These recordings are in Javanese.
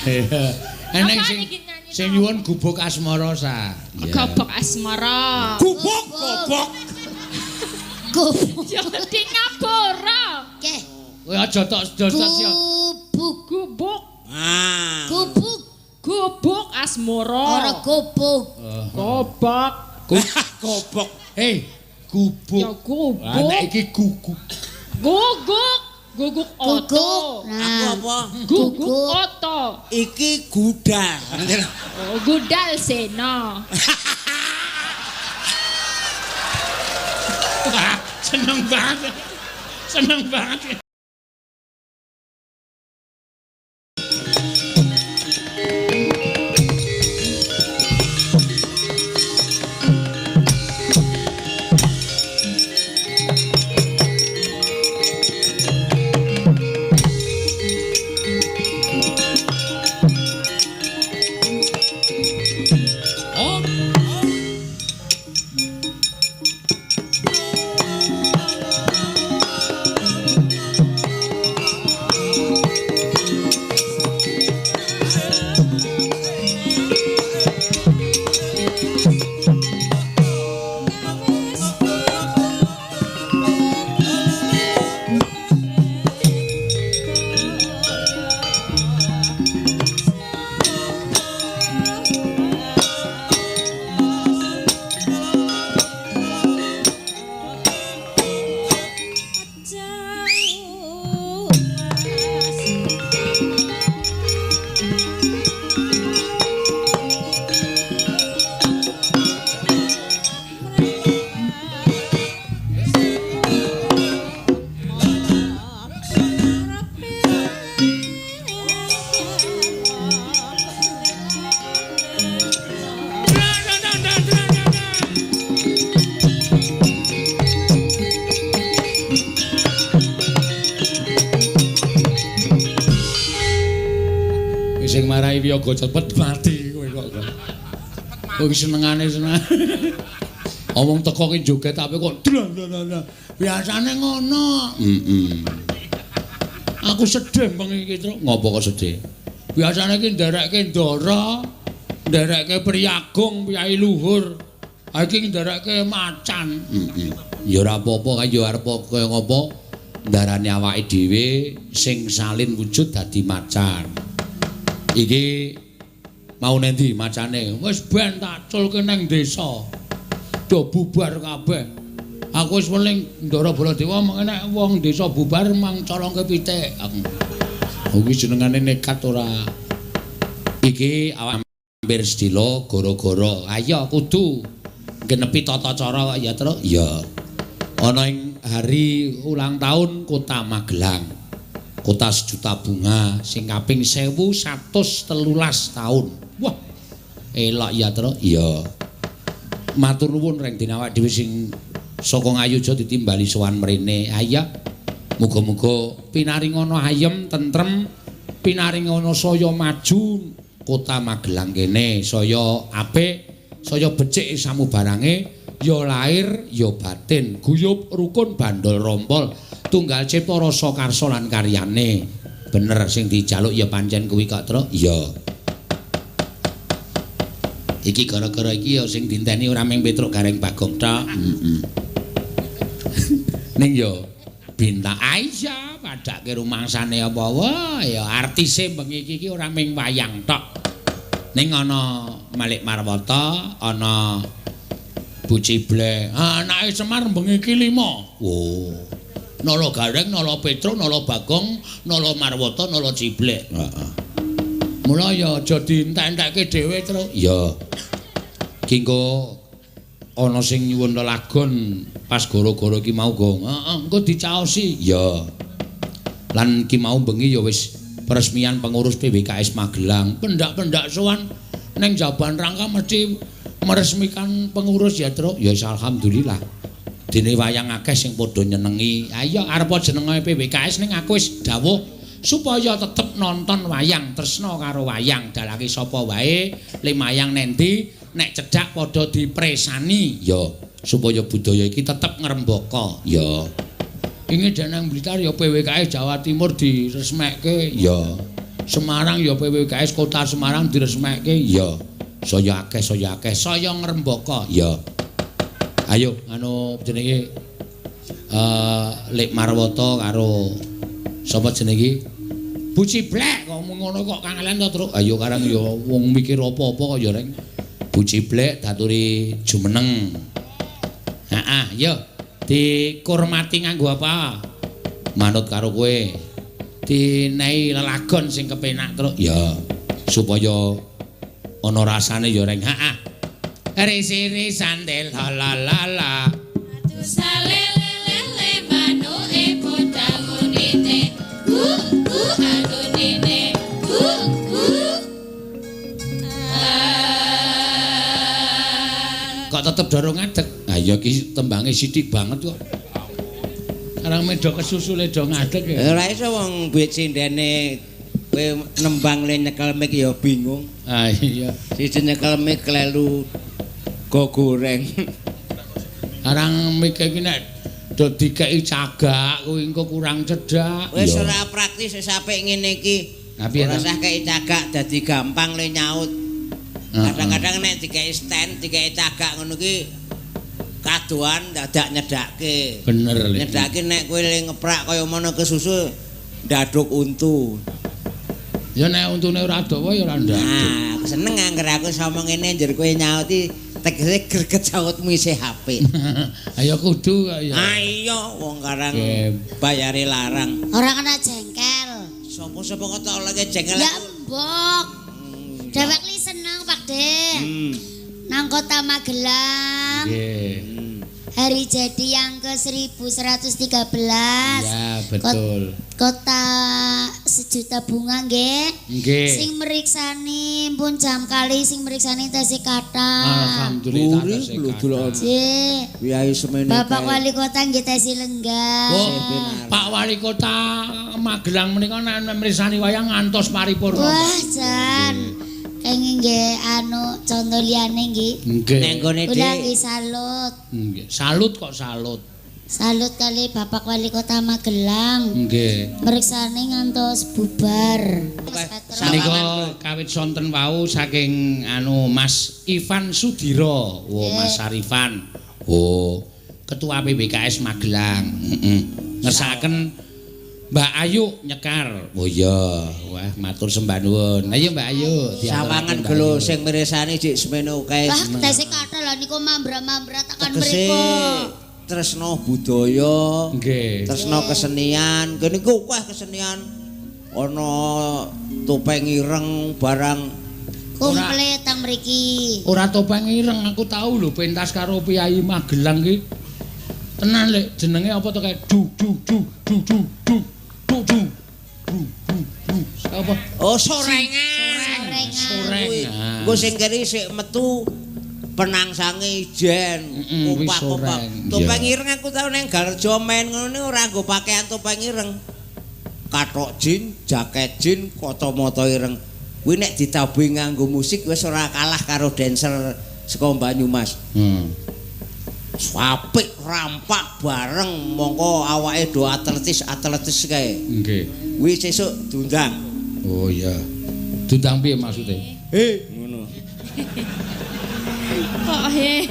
Eneng sing sing nyuwun gubuk asmara sa. Gobok asmara. Gubuk gobok. Gubuk. Ya di ngapura. Oke. Kowe aja tok sedot sih. Gubuk. Gubuk. Ah. Gubuk. Gubuk asmara. Ora gobok. Gobok. Gobok. Hei, gubuk. Ya gubuk. Lah nek iki guguk. Guguk. Guguk oto. Guguk. Aku Nah. apa? Guguk Guguk. oto. Iki gudal. Oh, gudal sena. Wah, seneng banget. Seneng banget. Oh. Sing marai wiyaga cepet mati kowe kok. Kowe iki senengane seneng. Omong teko ki joget tapi kok dlan. Biasane ngono. Heeh. Aku sedih bengi iki, Truk. Ngopo kok sedih? Biasane iki nderekke Ndara, nderekke Priyagung, Piyai Luhur. Ha iki nderekke macan. Heeh. Ya ora apa-apa kae ya arep kaya ngopo ndarani awake dhewe sing salin wujud dadi macan. Iki mau nendi macane? Wis ben tak culke nang desa. Do bubar kabeh. Aku wis weling Ndara Baladewa mengene wong desa bubar mang colongke pitik. Aku. Kuwi jenengane nekat ora. Iki awak hampir sedila gara-gara. Ayo kudu genepi tata cara ya, Truk. Iya. Ana ing hari ulang tahun Kota Magelang. Kota sejuta bunga sing kaping 1113 taun. Wah. Elok ya, Truk. Iya. Matur nuwun reng dene awak dhewe sing saka Ngayogya ditimbali sowan mrene. Ayo. Muga-muga pinaringana ayem tentrem, pinaringana saya maju Kota Magelang kene, saya apik, saya becik samubarange, ya lahir ya batin, guyub rukun bandol rompol. Tunggal cipta rasa karsa lan karyane. Bener sing dijaluk ya pancen kuwi kok, Truk. Iya. Iki gara-gara iki ya sing dinteni ora mung Petruk Gareng Bagong tok. Heeh. Ning ya Bintang Aisyah padake rumangsane apa wae ya artise bengi iki ora mung wayang tok. Ning ana Malik Marwata, ana Bu Ciblek. Anake Semar bengi iki 5. Oh. Nala Gareng, Nala Petruk, Nala Bagong, Nala Marwata, Nala Ciblek. Heeh. Mula ya aja dientek-entekke dhewe, Truk. Iya. Ki engko ana sing nyuwun lelagon pas gara-gara iki mau, Gong. Heeh, engko dicaosi. Iya. Lan ki mau bengi ya wis peresmian pengurus PWKS Magelang. Pendak-pendak sowan ning Jaban Rangka mesti meresmikan pengurus ya, Truk. Ya alhamdulillah. Dene wayang akeh sing padha nyenengi. Ayo arep jenenge PWKS ning aku wis dawuh supaya tetep nonton wayang, tresna karo wayang, dalange sapa wae, limayang nendi nek cedhak padha dipresani ya supaya budaya iki tetep ngrembaka ya. Inge jeneng Blitar ya PWKS Jawa Timur diresmekke ya. Semarang ya PWKS Kota Semarang diresmeke ya. Saya akeh, saya akeh, saya ngrembaka ya. Ayo anu jenenge Lek Marwoto karo sapa jenenge? Bu Ciblek kok ngono kok kangelan to, Truk. Ayo karang ya wong mikir apa-apa kok ya reng. Bu Ciblek daturi jumeneng. Heeh, yo dikurmati nganggo apa? Manut karo kowe. Dinehi lelagon sing kepenak, Truk. Ya, supaya ana rasane ya reng. Heeh. Risi-risi sandel la la la. Salelelele manuke budal munine. Gu gu anunine. Gu gu. Kok tetep dorong ngadeg? Ha iya iki tembange sithik banget kok. Karang medo kesusu le do ngadeg ya. Ora iso wong duit sindene kowe nembang le nyekel mic ya bingung. Ah iya. Siji nyekel mic klelu go goreng. Karang mic iki nek do dikeki cagak kuwi engko kurang cedhak. Wis ora praktis wis apik ngene iki. Ora usah kei cagak dadi gampang le nyaut. Kadang-kadang nek dikei stand, dikei cagak ngono ki kadoan dadak nyedhake. Bener le. Nyedhake nek kowe le ngeprak kaya mono kesusu ndaduk untu. Ya nek untune ora dawa ya ora ndaduk. Nah, aku seneng angger aku ngomong ngene njur kowe nyauti tegese greget sautmu isih apik. Ayo kudu kok ya. Ah iya wong karang bayare larang. Ora kena jengkel. Sapa-sapa kok tak olehke jengkel. Ya mbok. Dewek li seneng Pak De. Nang Kota Magelang. Nggih. Hari jadi yang ke 1113. Ya, betul. Kota sejuta bunga nggih. Nggih. Sing meriksani pun jam kali sing meriksani tesih kathah. Alhamdulillah tesih kathah. Nggih. Priyayi semene. Bapak Wali Kota nggih tesih lenggah. Oh, Pak Wali Kota Magelang menika nek mriksani wayang ngantos paripurna. Wah, jan. Kenging nggih anu conto liyane nggih. Nggih. Nang gone Kula nggih salut. Nggih. Salut kok salut. Salut kali Bapak Wali Kota Magelang. Nggih. Meriksane ngantos bubar. Menika kawit sonten wau saking anu Mas Ivan Sudiro. Oh, Mas Arifan. Oh, Ketua PBKS Magelang. Heeh. Ngersakaken Mbak Ayu nyekar. Oh iya, wah matur sembah nuwun. Ayo Mbak Ayu, sawangan gelo sing mirsani jek semene kae. Wah, tesih kathah lho niku mambra-mambra tekan mriku. Tresno budaya, nggih. Tresno kesenian. Kene iku akeh kesenian. Ana topeng ireng barang komplit teng mriki. Ora topeng ireng, aku tau lho pentas karo Priyayi Magelang ki. Tenan lek jenenge apa to kae du du du du du du du du du du du. Apa? Oh, sorengan. Sorengan. Engko sing keri sik metu penangsange ijen, kompak-kompak. Topeng ireng aku tau nang Garjo main ngono ora nggo pakaian topeng ireng. Kathok jin, jaket jin, kacamata ireng. Kuwi nek ditabuhi nganggo musik wis ora kalah karo dancer saka Banyumas. Apik rampak bareng mongko awake do atletis-atletis kae. Nggih. Kuwi sesuk diundang. Oh iya. Diundang piye maksude? He, ngono. Kok he?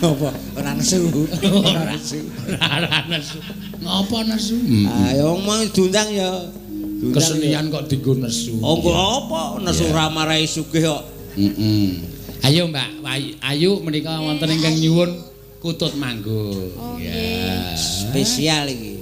Apa? Ora nesu. Ora nesu. Ora nesu. Ngopo nesu? Ayo mau diundang ya. Kesenian kok dienggo nesu. Oh, kok apa? Nesu ora marai sugih kok. Heeh. Ayo Mbak Ayu menika wonten ingkang nyuwun kutut manggung. Ya. Spesial iki.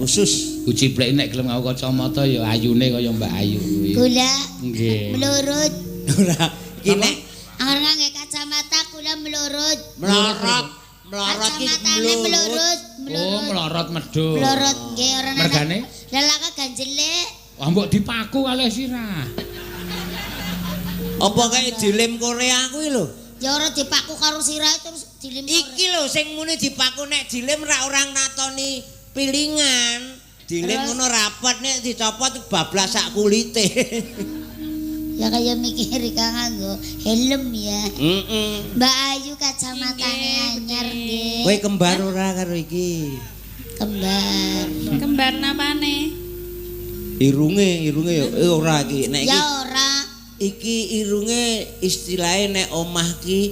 Khusus Uci blek nek gelem nganggo kacamata ya ayune kaya Mbak Ayu kuwi. Kula nggih. Mlurut. Ora. Iki nek angger nganggo kacamata kula mlurut. Mlorot. Mlorot iki mlurut. Oh, mlorot medhun. Mlorot nggih ora nang. Mergane? Lelaka ganjele. Wah mbok dipaku kalih sirah. Apa kae dilem Korea kuwi lho? Ya ora dipaku karo sirah terus dilem. Iki lho sing muni dipaku nek dilem ra ora natoni pilingan. Dilem ngono rapet nek dicopot bablas sak kulite. Ya kaya mikir kang nganggo helm ya. Heeh. Mbak Ayu kacamatane anyar nggih. Kowe kembar ora karo iki? Kembar. Kembar napane? Irunge, irunge ya ora iki. Nek iki Ya ora. Iki irunge istilahe nek omah ki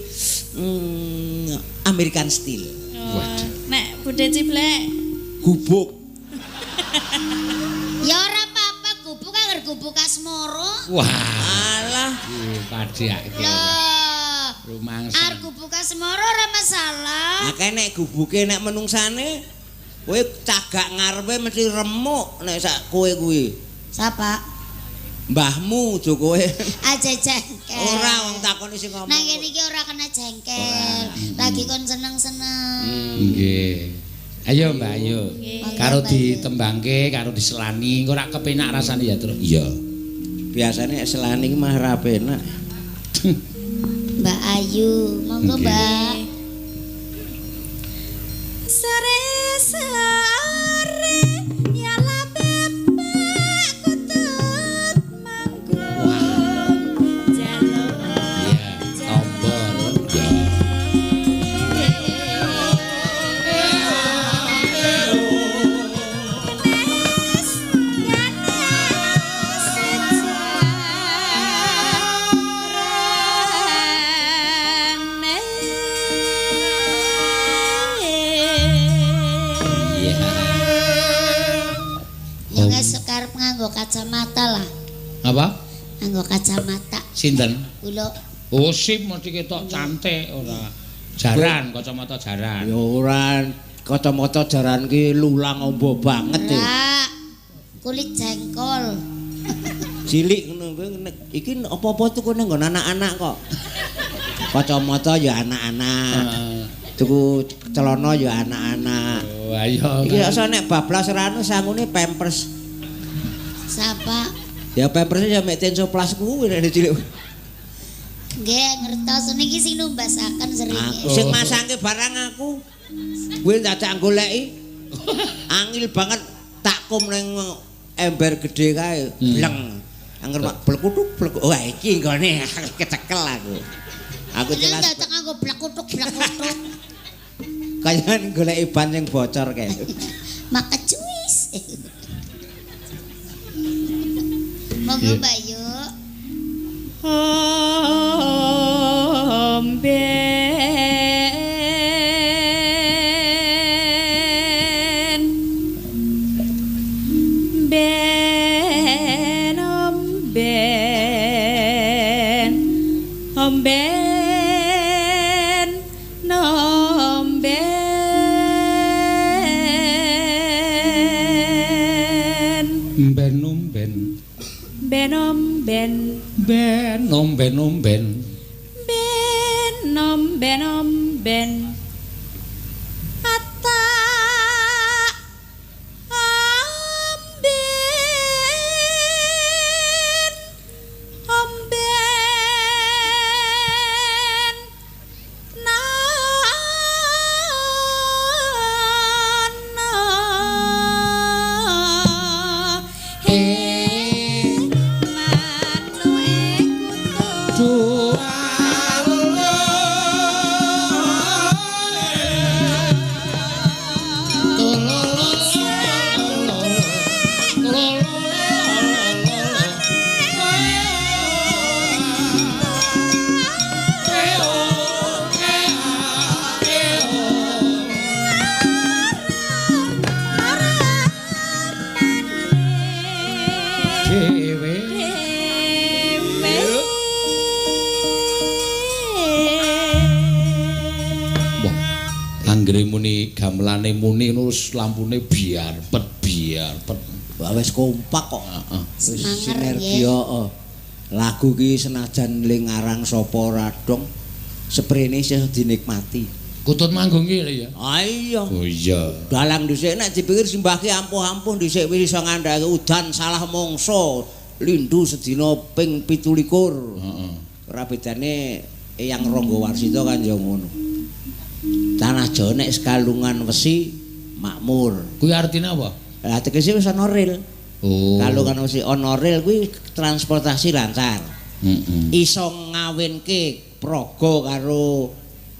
American style. Oh, nek Bude Ciblek Gubuk. Ya ora apa-apa, gubuk angger gubuk asmara. Wah, Alah, padhake. Loh, Rumangsa. arep gubuk asmara ora masalah. Akeh nek gubuke nek menungsane kowe cagak ngarepe mesti remuk nek sak kowe kuwi. Sapa? Mbahmu aja kowe. Aja jengkel. Ora wong takoni sing ngomong. Nang kene iki ora kena jengkel. Lagi kon seneng-seneng. Nggih. Ayo Mbak Ayu. Nggih. Karo ditembangke, karo diselani, engko ora kepenak rasane ya, Truk. Iya. Biasane selani iki mah ra penak. Mbak Ayu, monggo Nggih. Mbak. Sore sore nyala bebek kutut manggung jaluk Iya, tombol. Iya. Ganes ganes sejarane. Iya. Ya ngesuk karep nganggo kacamata lah. Apa? Nganggo kacamata. Sinten? Kula Oh, sip mesti ketok cantik ora. Jaran, kacamata jaran. Ya ora kacamata jaran ki lulang ombo banget e. ora kulit jengkol. Cilik ngono kuwi iki apa-apa tuku ning nggon anak-anak kok. Kacamata ya anak-anak. Heeh. Tuku celana ya anak-anak. Oh, ayo. Iki asa nek bablas rano sangune pampers. Sapa? Ya pampers ya mek tensoplas kuwi nek cilik. Nggih, ngertos niki sing numbasaken seringe. Aku sing masangke barang aku. Kuwi dadak goleki. Angil banget takkum ning ember gedhe kae, bleng. Angger mak blekutuk blek. Wah iki nggone kecekel aku. Aku Jelas jelas dadak nganggo blekutuk blekutuk. kaya goleki ban sing bocor kae. Maka cuis. Monggo Mbak Yu. Omben Ben omben omben nomben Mben omben. Ben omben Ben omben omben. Ben omben omben ata amben omben na na he manuke kutu Dewe. Wah, anggere muni gamelane muni ngono wis lampune biar pet biar pet. Wah wis kompak kok. Heeh. Wis Semangat, sinergi nggih. heeh. Lagu ki senajan le ngarang sapa ora dong, seprene isih dinikmati. Kutut manggung ki lho ya. Ah iya. Oh iya. Dalang dhisik nek dipikir simbah ki ampuh-ampuh dhisik wis iso ngandhake udan salah mangsa lindu sedina ping 17. Heeh. Ora bedane Eyang Rangga Warsita kan ya ngono. Tanah Jawa nek sekalungan wesi makmur. Kuwi artine apa? Lah tegese wis ana rel. Oh. Kalungan wesi ana rel kuwi transportasi lancar. Heeh. Iso ngawinke praga karo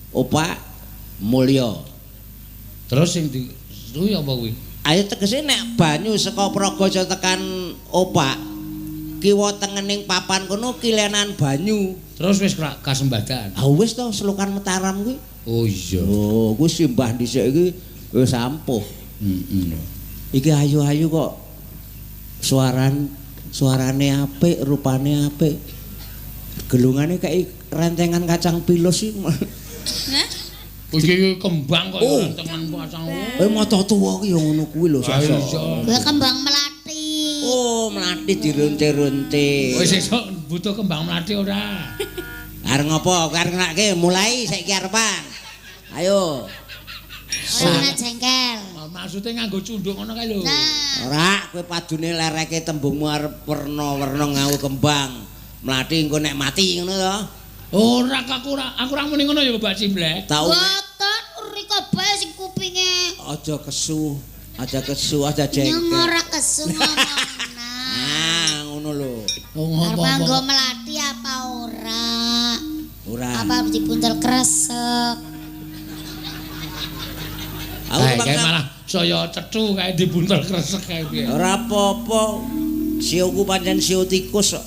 opak mulya. Terus sing di kuwi apa kuwi? Ayo tegese nek banyu saka Pragaja tekan Opak, kiwa tengening papan kono kilenan banyu. Terus wis kasembadan. Ah wis to selokan Mataram kuwi. Oh iya. Oh, kuwi simbah dhisik iki wis ampuh. Heeh. Iki ayu-ayu kok suarane apik, rupane apik. Gelungane kayak rentengan kacang pilus iki. Hah? Iki kembang kok rentengan kacang. Mata tuwa ki ya ngono kuwi lho, sosok. Kuwi kembang melati. Oh, melati dirunte-runte. Wis sesuk butuh kembang melati ora? Arep ngopo? Arep ngenake mulai saiki arepan. Ayo. Ora jengkel. Maksude nganggo cunduk ngono kae lho. Nah, Ora, kowe padune lereke tembungmu arep werna-werna nganggo kembang. Melati engko nek mati ngono to. Ora aku ora muni ngono ya Mbak Cimblek. Tau boten rika bae sing kupinge. aja kesu, aja kesu, aja jengkel. Nyong ora kesu ngomongna. Ah, ngono lho. Oh, Arep nganggo melati apa ora? Ora. Apa dibuntel kresek? Aku kae malah saya cethu kae dibuntel kresek kae piye. Ora apa-apa. Sioku pancen sio tikus kok.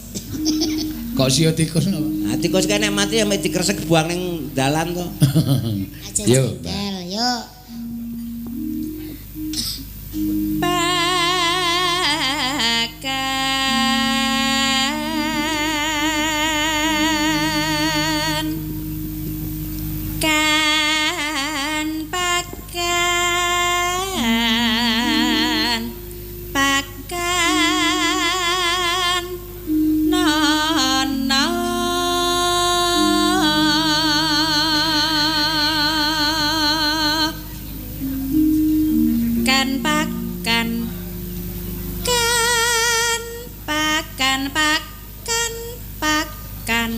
Kok sio tikus napa? Nah, tikus kae nek mati ya mek dikresek buang ning dalan to. Aja Yo, jengkel, yo. Pakan kan pakan pakan nono kan pakan kan pakan pakan pakan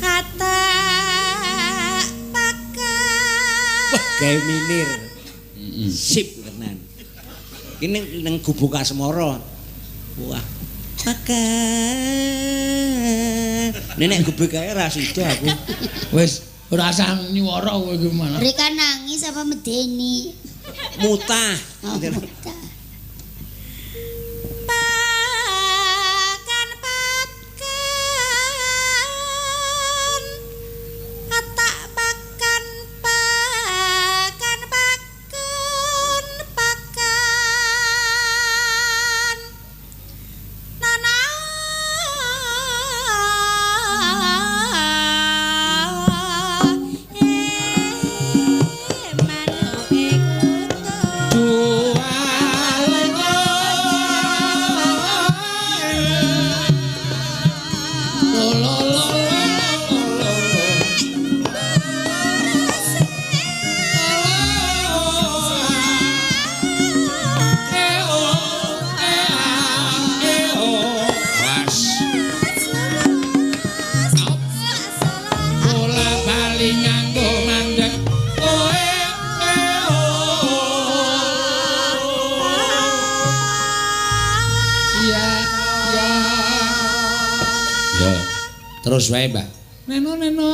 atak pakan. Wah, gawe minir. Sip tenan. Iki ning gubuk Asmara. Wah, pakan. Nek gubuk kae ra sida aku. Wis ora usah nyuwara kowe iki malah. Rika nangis apa medeni? Mutah. Oh, mutah. Pakan pakan atak pakan pakan pakan pakan nana manuke kutu. Bola bali nganggo mandek. Oe Iya, iya. Ya, terus wae, Mbak. Neno neno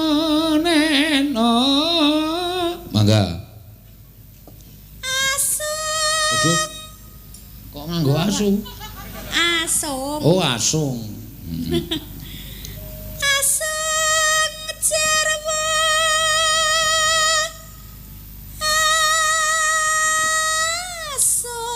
neno. Mangga. Asung. Aduh. Kok nganggo asu? Asung. Oh, asung. Asung jarwa. Asung.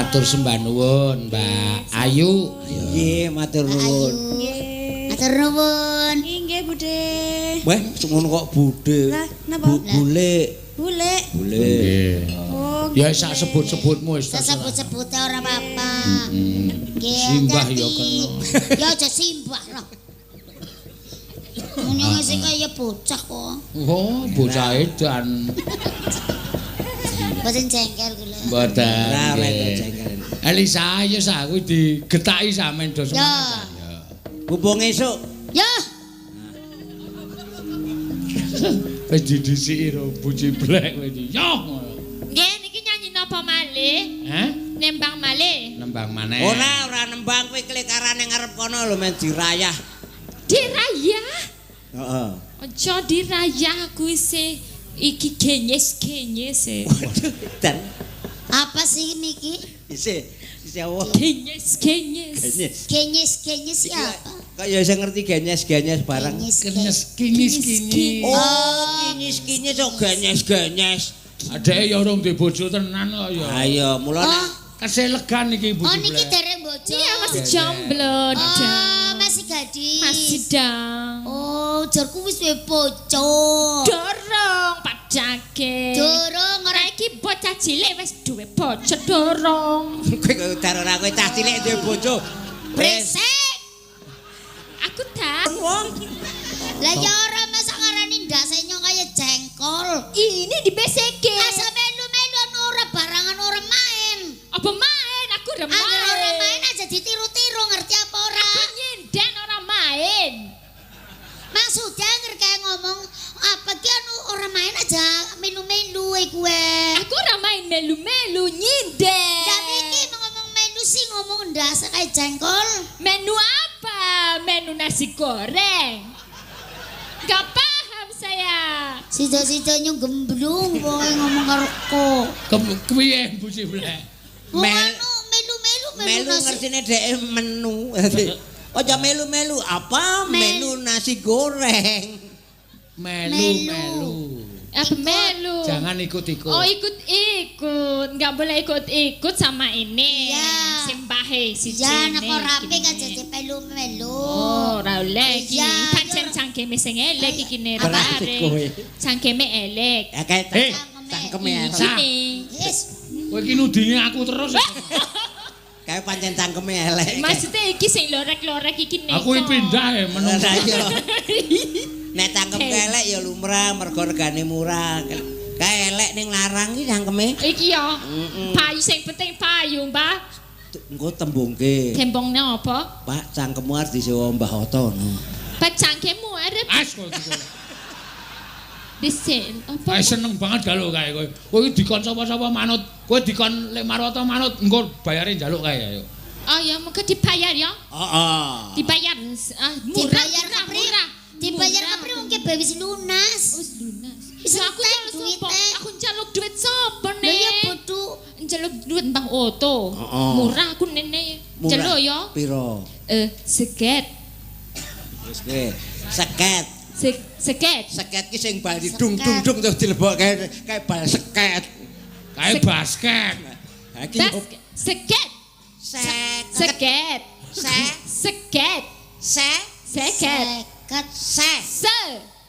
Matur sembah nuwun, Mbak Ayu. Nggih, matur nuwun. Nggih. Matur nuwun. Nggih, Bude. Weh, ngono kok bude. Lah, napa? Bule. Bule. Bule. Nggih. Oh, Ya sak sebut-sebutmu wis terserah. Sesebut-sebute ora apa-apa. Nggih, Simbah hati-hati. ya kena. Ya aja simbah lah. Muni sing kaya bocah kok. Oh, bocah edan. Mboten jengkel kula. Mboten. Ora oleh nggih. jengkel. Elisa, ayo sa kuwi digetaki sampean do semangat. Ya. Mumpung esuk. Ya, Wis didhisiki ro buci blek kowe iki. Yo. Nggih niki nyanyi napa malih? Hah? Nembang malih. Nembang maneh. Ora, ora nembang kowe klikarane ngarep kono lho men dirayah. Dirayah. Heeh. Aja dirayah aku isih iki genyes-genyes. e. Waduh, dan apa sih niki? isih isih apa? Genyes-genyes. Genyes. Genyes-genyes ya apa? Kok ya iso ngerti genyes-genyes barang. Genyes. Kenyes kinyis kinyis. Oh, kinyis-kinyis kok genyes-genyes. Adeke ya urung duwe bojo tenan kok ya. Ayo, mula nek Oh, Keselegan iki oh buci niki blek. dereng bojo. Iya masih jomblo, Oh, dang. masih gadis. Masih dang. Oh, jarku wis duwe bojo. Dorong padake. Durung ora Ora iki bocah cilik wis duwe bojo dorong. kowe kok udan ora kowe cah cilik duwe bojo. Bresek. Aku tak. Wong Lah ya ora masa ngarani ndase nyong kaya jengkol. Ini di BCG. Asa melu-melu ora barangan ora main. Apa main? Aku ora main. Angger ora main aja ditiru-tiru ngerti apa ora? Aku nyinden ora main. Maksudnya angger kayak ngomong apa ki anu ora main aja melu-melu e kuwe. Aku ora main melu-melu nyinden. Tapi iki mau ngomong melu sih ngomong ndase kaya jengkol. Menu apa? Menu nasi goreng. Gak paham saya. Sida-sida nyong gemblung pokoke ngomong karo ko. Kepiye buci blek? Wong Mel- anu melu-melu melu melu nasi. ngertine dhek menu. Aja melu-melu apa Mel- menu nasi goreng. Melu Melu. melu. Apa melu? Jangan ikut-ikut. Oh ikut-ikut, nggak boleh ikut-ikut sama ini. Iya. Simbahe si Ya nek ora Jene apik iki. aja melu-melu. Oh, ora oleh iki. Iya, Pancen yo. cangkeme sing elek iki ne Berarti kowe. Cangkeme elek. Ya kae Eh, cangkeme elek. Sa. Ini. Yes. Kowe iki nudingi aku terus. Kae pancen cangkeme elek. Maksudnya iki sing lorek-lorek iki ne. Aku iki pindah ya menung. Lah iya. Nek cangkem elek ya lumrah mergo regane murah. Kae elek ning larang iki cangkeme. Iki ya. Mm-mm. Payu sing penting payu, Mbah. Engko tembungke. Tembongnya apa? Pak, cangkemmu arep disewa Mbah Oto no. Pak cangkemmu arep As kok iki. disen apa? Kae seneng banget galo kae kowe. Kowe iki dikon sapa-sapa manut. Kowe dikon Lek Marwoto manut, engko bayare njaluk kae ayo. Oh ya, moga dibayar ya. Heeh. Dibayar ah, murah, Dibayar murah, kepri. murah. Dibayar Murah. kepri wong ki wis lunas. Wis lunas. Wis Lah, aku entek njaluk sapa? duite. Aku njaluk duit sapa Lha ya nek? bodho. Njaluk duit Mbah Oto. Heeh. Murah aku nene. Njaluk ya. Piro? Seket. Wis kowe. Seket. Seket. Seket ki sing bal dung dung dung terus dilebokke kae bal seket. Kae basket. Ha iki yo Seket. seket. Seket. Se Seket. se Seket. Seket. se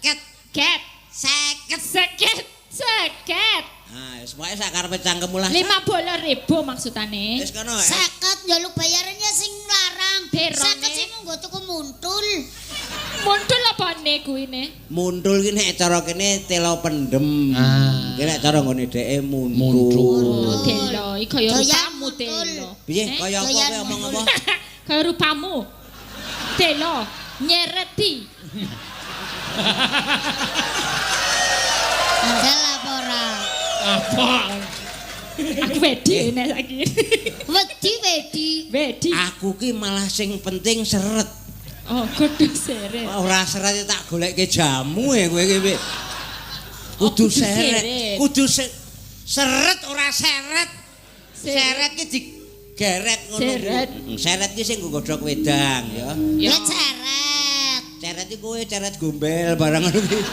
Seket. ket seket. Seket. Seket. Ah, wis pokoke sak karepe cangkemmu lah. 50.000 maksudane. Wis kono. eh. Seket njaluk bayarannya sing larang. Perone. Seket sing mung nggo tuku muntul. Muntul apa ne kuwi ne? Muntul ki nek cara kene telo pendem. Ah. Ki nek cara nggone dheke muntul. Muntul. Oh, telo, iki kaya Doyan rupamu muntul. telo. Piye Eh? kaya apa Doyan kowe omong apa? Kaya rupamu. Telo, nyereti. Jal apa ora? Apa? Aku wedi nek saiki. Wedi wedi. Wedi. Aku ki malah sing penting seret. Oh, kudu seret. Ora seret tak golekke jamu e kowe iki. Wi. Oh, Kudu kudu seret. seret. Kudu seret ora seret. Seret ki digeret ngono. kuwi. Seret. Seret ki sing nggo godhog wedang ya. Ya ceret. Ceret ki kowe ceret gombel barang ngono kuwi.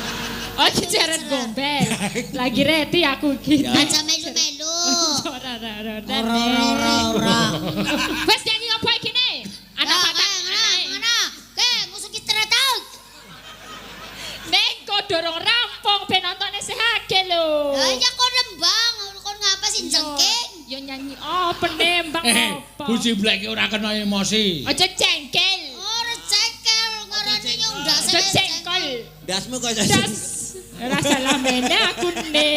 Oh, iki ceret gombel. Lagi reti aku iki. Ya. Aja melu-melu. Ora Ora ora Ora ora ora ora. Wes nyanyi apa iki ne? Anak patang ngono ngono. Ke ngusuki tretut. Neng kok dorong rampung penontone sehake lho. Lah iya kon nembang, kon ngapa sih jengking? Yo nyanyi apa nembang apa? Buji Blek ki ora kena emosi. Aja jengkel. Ora cekel, ngarani nyong ndase. Aja jengkol. Ndasmu kok Das. Ora salah mene aku ne.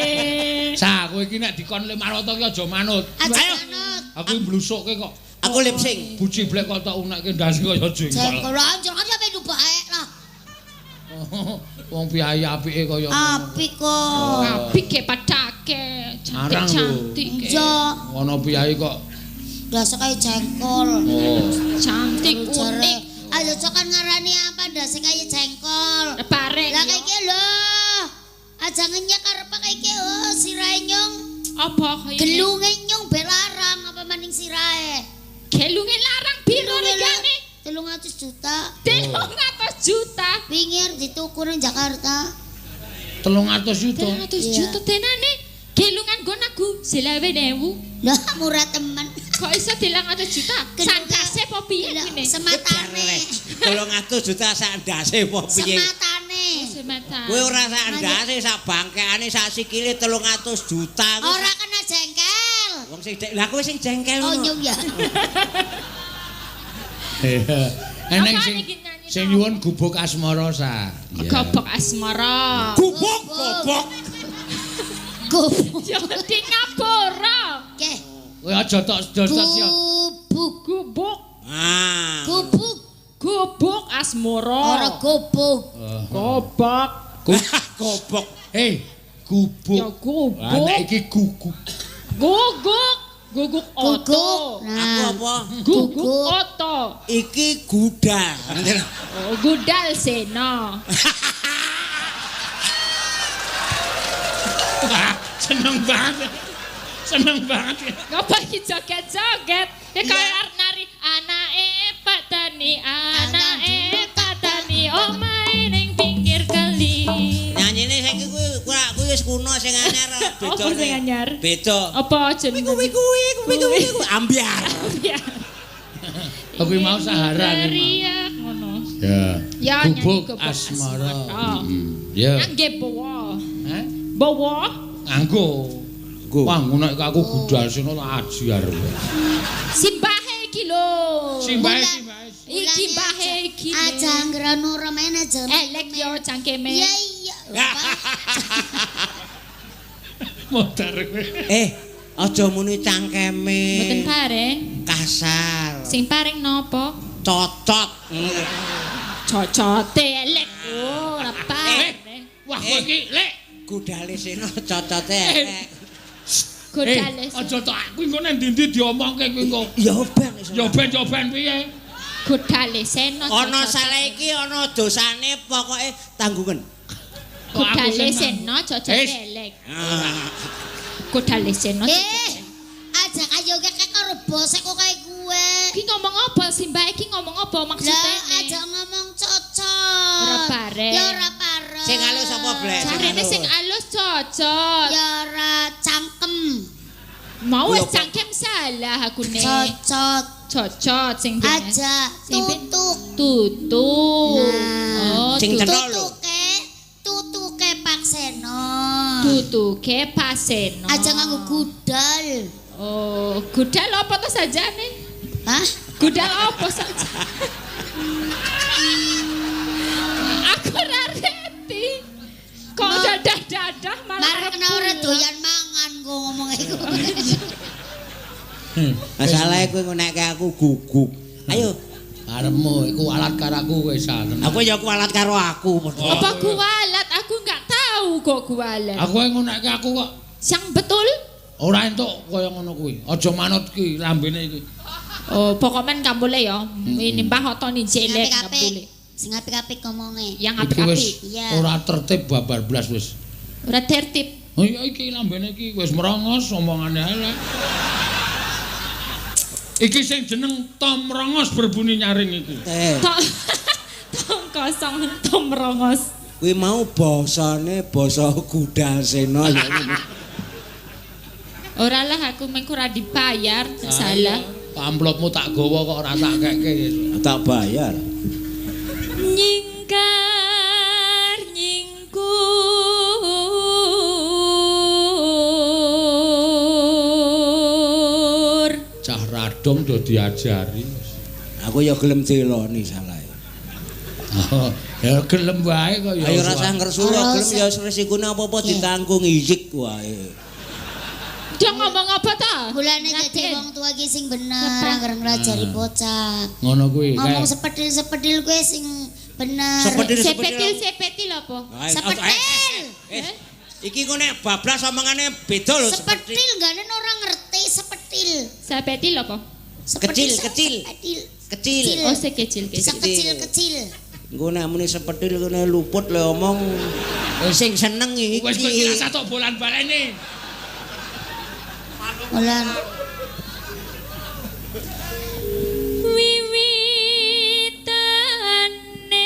Sa, kowe iki nek dikon Lemarata ki aja manut. Aja manut. Aku mblusukke kok. Aku lip sync. Buji Blek kok tak unekke ndase kaya jengkol. Jengkol anjir kan sampe bae lah. Wong piyayi apike kaya ngono. Apik kok. Apik ke padake. Arang lho. Cantik-cantik. Iya, Ana piyayi kok. ndase kaya jengkol. Oh. Cantik Jare, unik. ayo cokan ngarani apa ndase kaya jengkol. Bareng. Lah kaya iki lho. Aja ngenyek arep kaya iki oh sirahe nyong. Apa kaya Gelunge nyong belarang apa maning sirahe. Gelunge larang piro regane? 300 juta. 300 juta. Pinggir dituku nang Jakarta. 300 juta. 300 Iya. juta tenane. Gelungan nggon aku 25.000. Lah murah temen. Kok iso 300 juta? Sandase apa piye Lah, kuwi? Sematane. 300 juta sak ndase apa piye? Sematane. Semata. Kowe ora sak ndase sak bangkeane sak sikile 300 juta kuwi. Ora kena jengkel. Wong sing lah kowe sing jengkel Oh ngono. nyong ya. Eneng Apaan sing iki nyanyi sing tau? nyuwun gubuk asmara sa. Gobok asmara. Gubuk gobok. Gubuk. Yo di ngapura. Oke. Kowe aja tok sedot sio. Gubuk. Gubuk. Ah. Gubuk. Gubuk asmara. Ora gubuk. Gobok. Gobok. Eh, gubuk. Ya gubuk. Lah nek iki guguk. Guguk. Guguk oto. Guguk. Aku Nah. apa? Guguk Guguk. oto. Iki gudal. Oh, gudal seno. Wah, seneng banget. Seneng banget. Ngapa iki joget-joget? Ya kaya arep nari anake Pak Tani, anake Pak Tani, omahe ning pinggir kali. Nyanyine saiki kuwi kuwi wis kuno sing anyar beda. Apa sing anyar? Beda. Apa jenenge? Kuwi kuwi kuwi kuwi kuwi ambyar. Ya. Kuwi mau Sahara kuwi mau. Teriak ngono. Ya. Ya, nyanyi Gubuk gubuk asmara. asmara. Ya. Ngangge bawa. Hah? Bawa. Nganggo. Nggo. Wah, ngono nek aku gudal sino tak ajar. Simbahe iki lho. Simbahe simbahe. Iki mbahe iki. lho. Aja anggeran ora main aja. Elek yo cangkeme. Iya iya. Modar kowe. Eh, aja muni cangkeme. Mboten pareng. Kasar. Sing pareng napa? Cocot. Cocote elek. Oh, ora pareng. Wah, kowe iki lek Gudale seno cocote elek. Godale. Aja tok aku engko nang ndi-ndi diomongke kuwi engko. Ya ben iso. Ya ben ya ben piye? Godale seno. Ana cocote. salah iki ana dosane pokoke tanggungan. Godale seno cocote Wis. elek. Godale seno. Eh, aja kayo kek karo bosek kok kayak gue. Iki ngomong apa sih Mbak? Iki ngomong apa maksudnya? Lah aja ngomong cocok. Ora pareng. Ya ora pareng. Sing halus apa, Blek? Jarene sing alus cocot. Ya ora cangkem. Mau wis Lho, kok- cangkem salah aku ne. Cocot. Cocot sing ben. Aja Sing ben- tutuk. Tutuk. Nah. Oh, Sing tutuk. cetha lho. Tutuke, tutuke Pakseno. Tutuke paseno. Aja nganggo gudal. Oh, gudal apa to sajane? Hah? Gudal apa saja? Aku ora ngerti. Kok dadah-dadah malah Marek kena ora pulang. doyan mangan kok ngomong iku. Masalahe kowe ngonekke aku guguk. Ayo, Arepmu iku alat karo aku kowe san. aku ya kualat karo aku padha. Apa kualat? Aku nggak tahu kok kualat. Aku yang ngonekke aku kok Yang betul? ora entuk kaya ngono kuwi. Aja manut ki lambene iki. Oh, pokoknya nggak boleh ya. Ini Mbah Otoni jelek nggak Apik-apik. boleh. Sing apik-apik ngomonge. Yang Iki wis apik-apik. Iya. ora tertib babar blas wis. Ora tertib. Oh iya iki lambene iki wis merongos omongane elek. Iki sing jeneng Tom Rongos berbunyi nyaring iki. Eh, Tong tong kosong tom rongos. kuwi mau basane basa gudal sena ya. Ora lah aku mengko ora dibayar, salah. Amplopmu tak gawa kok ora tak keke. Tak bayar. Nyingkar nyingkur. Cah radong do diajari. Aku ya gelem diloni salah. Oh, ya gelem wae kok ya. Ayo rasa ngresula Ora gelem usah. ya resikone apa-apa ditanggung ijik wae. Dia ngomong apa ta? Mulane dadi Raden. wong tua ki sing bener angger nglajari bocah. Ngono kuwi. Ngomong sepedil-sepedil kuwi sing bener. Sepedil Sepetil sepetil apa? Sepedil. Iki kok nek bablas omongane beda lho Sepedil nggane ora ngerti sepedil. Sepetil apa? Sepedil, Kecil, kecil. Sepedil. Kecil. Oh, sekecil kecil. Sekecil-kecil. Engko nek muni sepedil kene luput le omong sing seneng iki. Wis kowe iki rasa tok bolan baleni. Mulan Wiwitane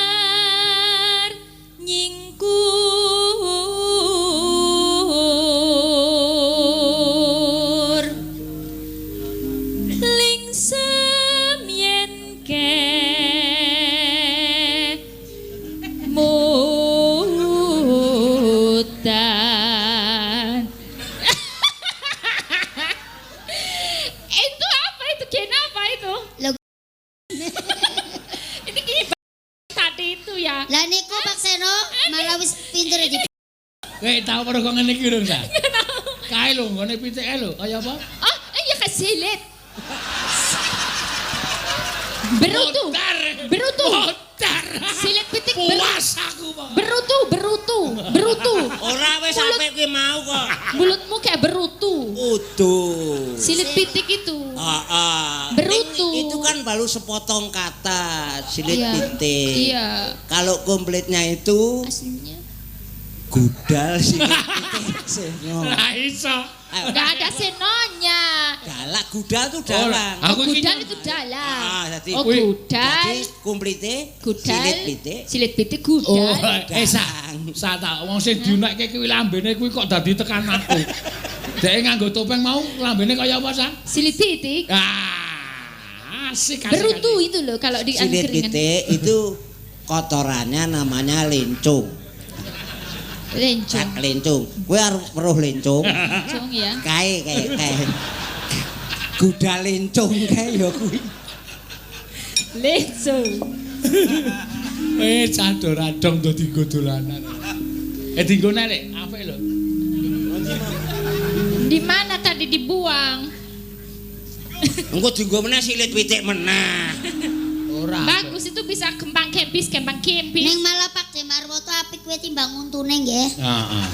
nyingkar nyingkur lingsem yen ke mutan. Itu apa itu? Kenapa itu? Lho. Ini gini tadi itu ya. Lah niku Pak Seno malah wis pinter iki. Kowe tau perkara ngene iki urung ta? Kae lho nggone pitike lho, kaya apa? Oh, iya kesilit. Berutu. Modar. Berutu. Modar. Silit pitik berutu. Puas aku, Pak. Berutu, berutu, berutu. Ora wis sampe kuwi mau kok. Mulutmu kayak berutu. Udu. Silit pitik itu. Heeh. Berutu. Itu kan baru sepotong kata silit Iya. pitik. Iya. Kalau komplitnya itu Aslinya. gudal silit pitik seno. Lah iso. Ayo, Enggak ada senonya. Galak gudal tuh dalang. Aku iki Gudal itu dalang. Ah, jadi- Oh, gudal. Jadi komplite Gudal. silit pitik. Silit pitik gudal. Oh, eh sa, sa tak wong sing diunekke kuwi lambene kuwi kok dadi tekan aku. Dhek nganggo topeng mau lambene kaya apa, Sa? Silit pitik. Ah, asik asik. Berutu itu loh kalau di Silit angkringan. pitik itu kotorannya namanya lencung. Lencong. Sak lencung. Kowe arep weruh lencung. Lencong ya. Kae kae kae. Gudal lencung kae ya kuwi. Lencong. Eh, candor adong do dienggo dolanan. Eh dienggo nek Lek, apik lho. Di mana tadi dibuang? Engko dienggo meneh silit pitik meneh. Ora. Bagus itu bisa kembang kempis, kembang kempis. Ning malah Pak De Marwoto apik kuwi timbang untune nggih. Heeh.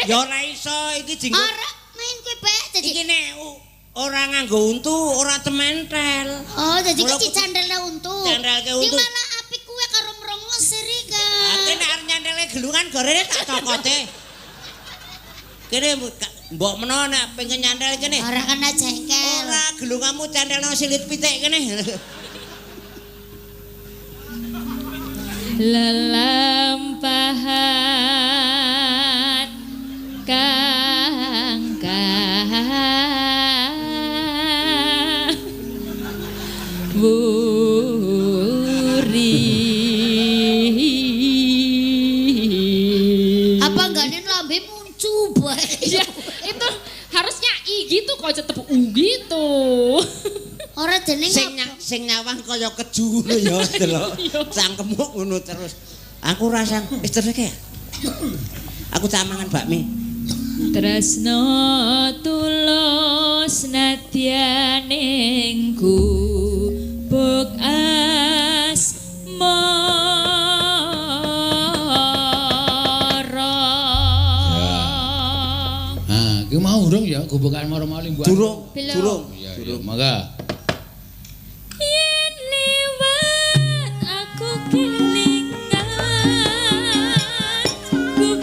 Ya ora iso iki dienggo. Ora main kuwi Pak dadi Iki nek ora nganggo untu ora tementel. Oh, dadi Mula ki dicandelne untu. Candelke Ning untu. malah apik kuwi karo mrongos siri Aku kan. nek arep nyantele gelungan gorene tak cokote. Kene mbok menawa nek pengen nyantel kene. Ora kena jengkel. Ora gelunganmu cantelno silit pitik kene. Lelampahan kang wuri. Apa nggane lambe muncu bae. Ya, itu harusnya i gitu kok tetep u gitu. Ora jeneng Sing apa? sing nyawang kaya keju ngono ya delok. Cangkemmu ngono terus. Aku rasa wis terus ya. Aku tak mangan bakmi. Tresno tulus nadyaning gubuk asmara. Ah, ki mau urung ya gubukan mara-mara limbukan. Durung, Belum. durung. Iya, iya, mangga. Yen liwat aku kelingan gubuk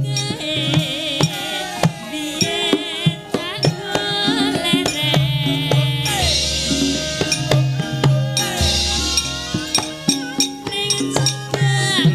kae biyen tak leren ning cekak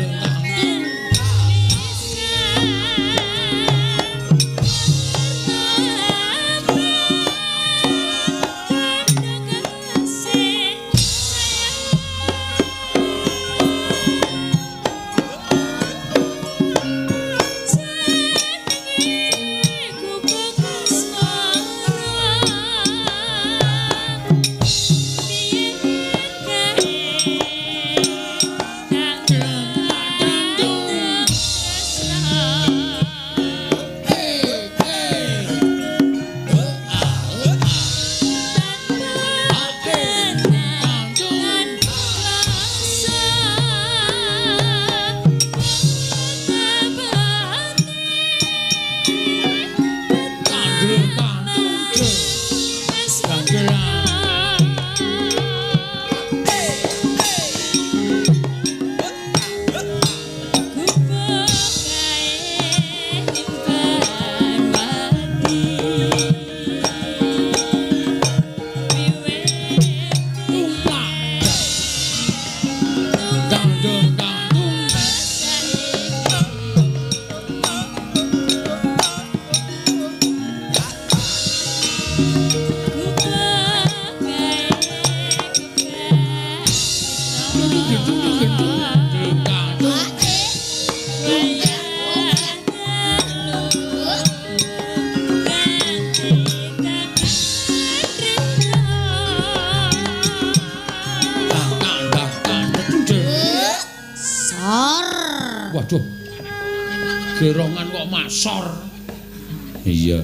Waduh. Gerongan kok masor. Iya.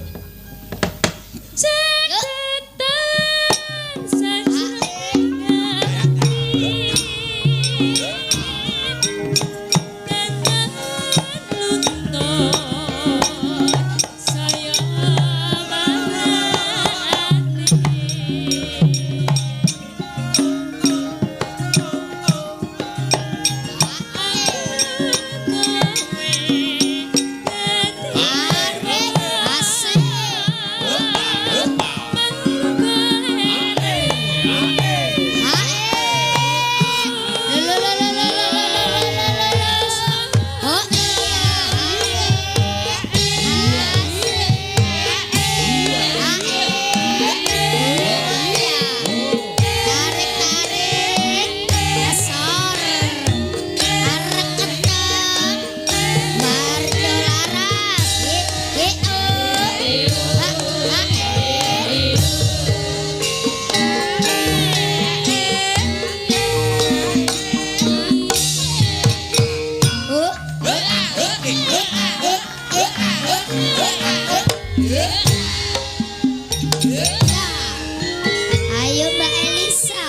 Ayo Mbak Elisa.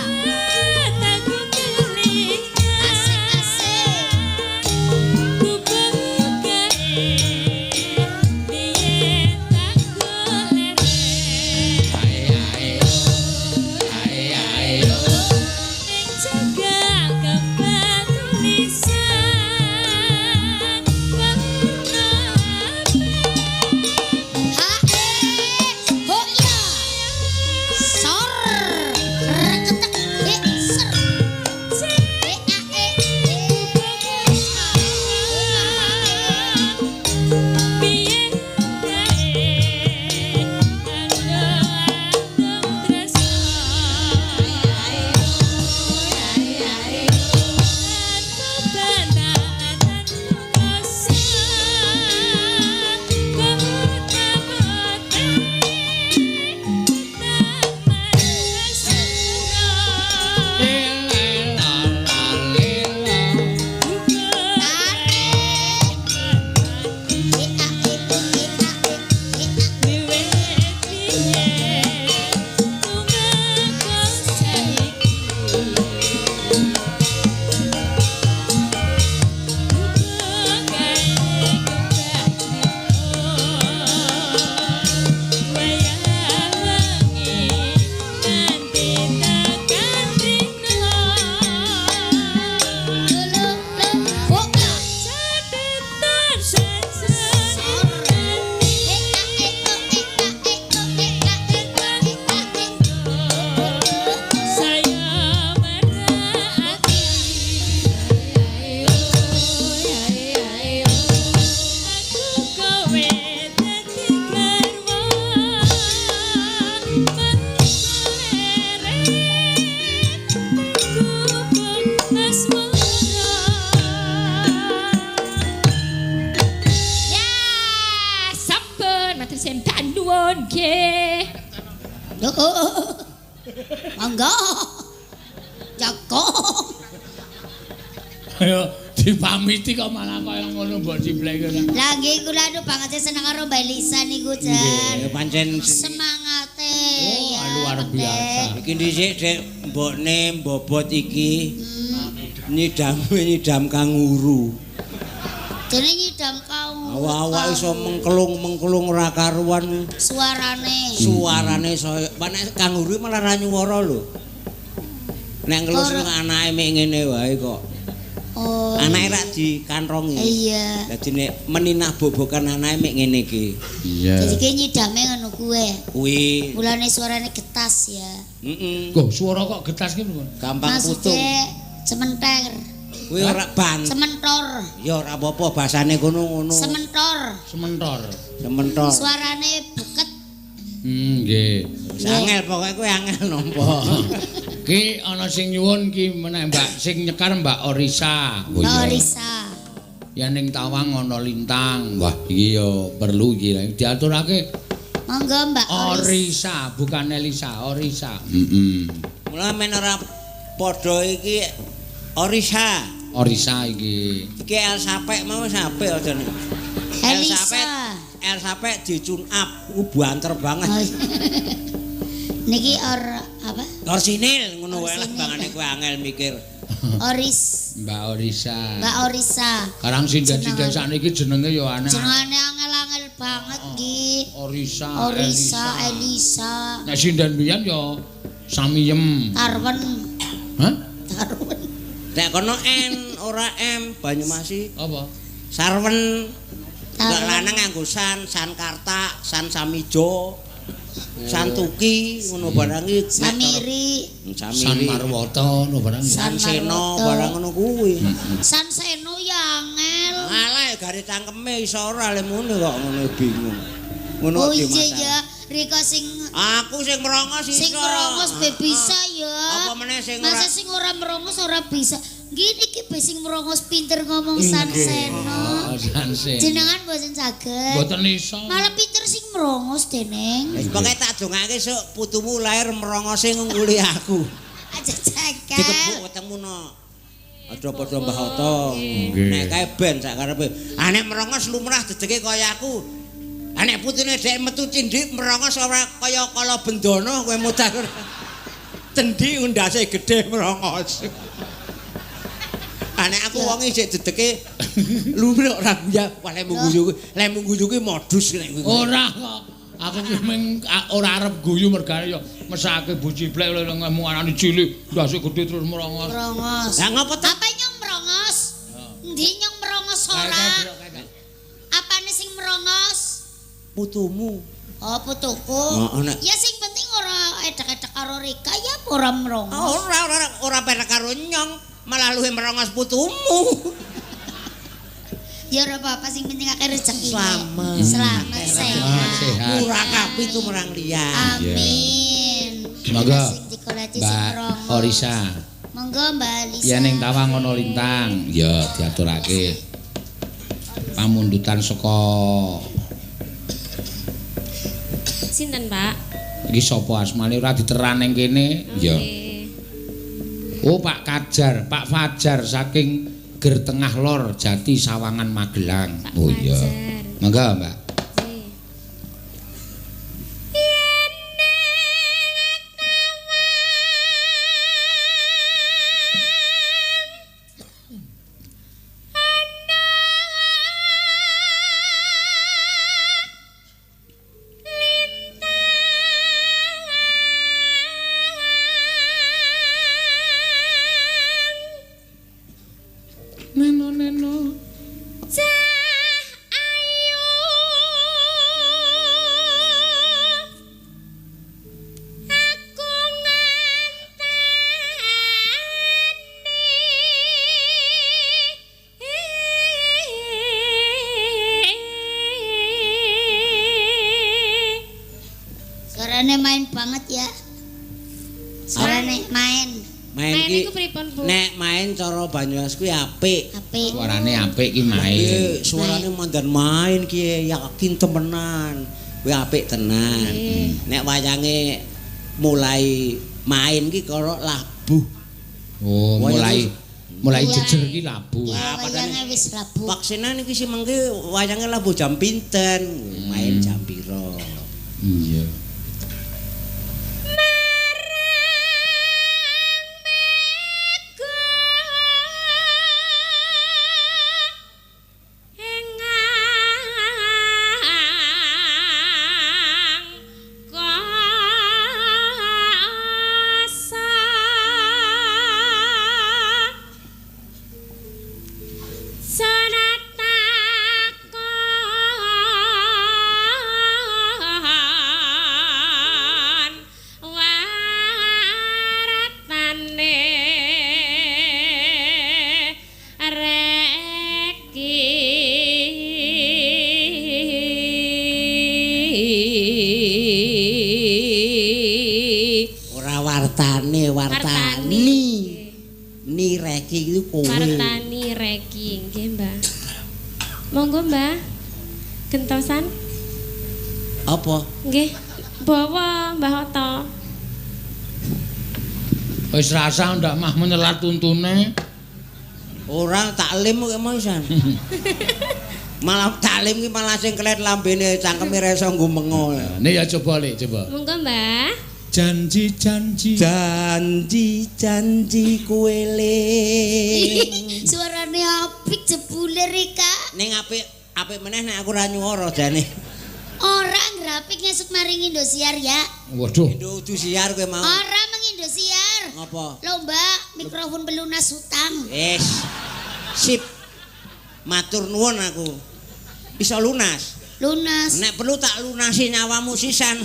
Asik-asik. Monggo. Jago. Ayo dipamiti kok malah kaya ngono mbok ciblek ngono. Lah nggih kula nu banget seneng karo Mbak Elisa niku jan. Nggih, pancen semangate. Oh, luar biasa. Iki dhisik Dek mbokne mbobot iki. Nyidam kanguru. Dene nyidam kanguru. Awak-awak iso mengkelung-mengkelung ora karuan suarane. Suarane saya nek kanguru malah ra nyuwara lho. Nek ngelus anake mek ngene wae kok. Oh. Anake rak dikantrongi. Iya. Dadi nek meninah bobokan anake mek ngene iki. Iya. Dadi ki nyidame ngono kuwe. Kuwi. Mulane suarane getas ya. Heeh. Kok suara kok getas ki pripun? Gampang putung. Sementer. Kuwi ora ban. Sementor. Ya ora apa-apa basane kono ngono. Sementor. Sementor. Sementor. Suarane buket. Nggih. Nggih. Angel pokoke kuwi angel nampa. Ki ana sing nyuwun ki meneh Mbak sing nyekar Mbak Orisa. Oh, Mbak Orisa. Yen ning Tawang ana lintang. Wah, iki ya perlu iki diaturake. Monggo Mbak Orisa, bukan Elisa, Orisa. Heeh. Mula men ora padha iki Orisa. Orisa iki. Iki Elsapek mau wis apik aja nih. Elisa. Elsapek di tune up, ku banter banget. Niki or apa? Orsinil ngono wae lah bangane kowe angel mikir. Oris. Mbak Orisa. Mbak Orisa. Karang sinden-sinden sakniki jenenge ya aneh. Jenenge angel-angel banget nggih. Orisa, Orisa, Elisa. Nek sinden biyen ya Samiyem. Tarwen. Hah? Tarwen. Nek kono N ora M Banyumasi. Apa? Sarwen. Nek lanang nganggo San, San Karta, San Samijo. Santuki ngono barang iki Samiri, San Marwoto ngono barang. San Seno barang ngono kuwi. San Seno ya angel. Alah gare cangkeme iso ora le muni kok ngono bingung. Ngono oh iya ya, Rika sing aku sing merongos iso. Sing merongos be bisa ya. Apa meneh sing ora. Masa sing ora merongos ora bisa. Nggih niki be sing merongos pinter ngomong San Seno. San Seno. Jenengan mboten saged. Mboten iso. Malah pinter sing merongos deneng. Wis pokoke tak dongake sok putumu lahir merongose ngungkuli aku. Aja jagal. Dikebuk wetengmu no. Aja padha Mbah Oto. Nek kae ben sak karepe. Ah nek merongos lumrah dedege kaya aku. Ah nek putune dhek metu cindhik merongos ora kaya kala bendana kowe mutar. Cendi ndase gedhe merongos. Nek aku wong isih dedeke lumrah ora guyu, wah lek mung guyu kuwi, lek mung guyu kuwi modus nek kuwi. Ora kok. Aku ki mung ora arep guyu mergane ya mesake Bu Ciblek lek ngomong anane cilik, ndase gedhe terus merongos. Merongos. Lah ngopo ta? Apa nyong merongos? Endi nyong merongos ora? Apane sing merongos? Putumu. Oh, putuku. Ya sing penting ora edek-edek karo Rika ya ora merongos. Ora ora ora penak karo nyong. Malah luwih merongos putumu. Ya ora apa-apa sing penting akeh rezeki. Selamat. Selamat sehat. Murah kabeh tumrang liya. Amin. Monggo. Mbak Orisa. Monggo Mbak Lisa. Ya ning Tawang ana lintang. Ya diaturake. Pamundutan saka sinten, Pak? Iki sapa asmane ora diteran ning kene? Ya. Oh Pak Kajar, Pak Fajar saking Ger Tengah Lor Jati Sawangan Magelang. Pak oh iya. Monggo, Mbak. Yen ning Tawang ana lintang. Neno neno cah ayu aku ngenteni Suarane main banget ya. Suarane main. Main ki pripun, Bu? Nek main cara Banyumas kuwi apik. Apik. Suarane apik ki main. Suarane mandan main ki yakin temenan. Kuwi apik tenan. Nek wayange mulai main ki karo labuh. Oh, mulai jejer ki labuh. Ya, wayange wis labuh. Vaksinan iki sing mengke wayange labuh jam pinten? Main jam pira? Iya. Sonata Ora wartane, wartani. Ni reki iku kowe. Wartani reki nggih, Mbah. Monggo, Mbah. Gentosan. Apa? Nggih. Bawa Mbah Oto. Wis rasa ndak mah menyelat tuntune. Ora taklim kok mau isan. Malah taklim ki malah sing kelet lambene cangkeme ra iso nggumengo. Nih ya coba Le, coba. Monggo, Mbah. Janji-janji. Janji-janji kowe ling. Suarane apik jebule Rika. Ning apik apik meneh nek aku ora nyuwara jane. Ora ngrapik ngesuk maring Indosiar ya. Waduh. Indo udu siar kowe mau. Ora meng Indosiar. Ngopo? Lomba mikrofon pelunas hutang. Wis. Sip. Matur nuwun aku. Bisa lunas. Lunas. Nek perlu tak lunasi nyawamu sisan.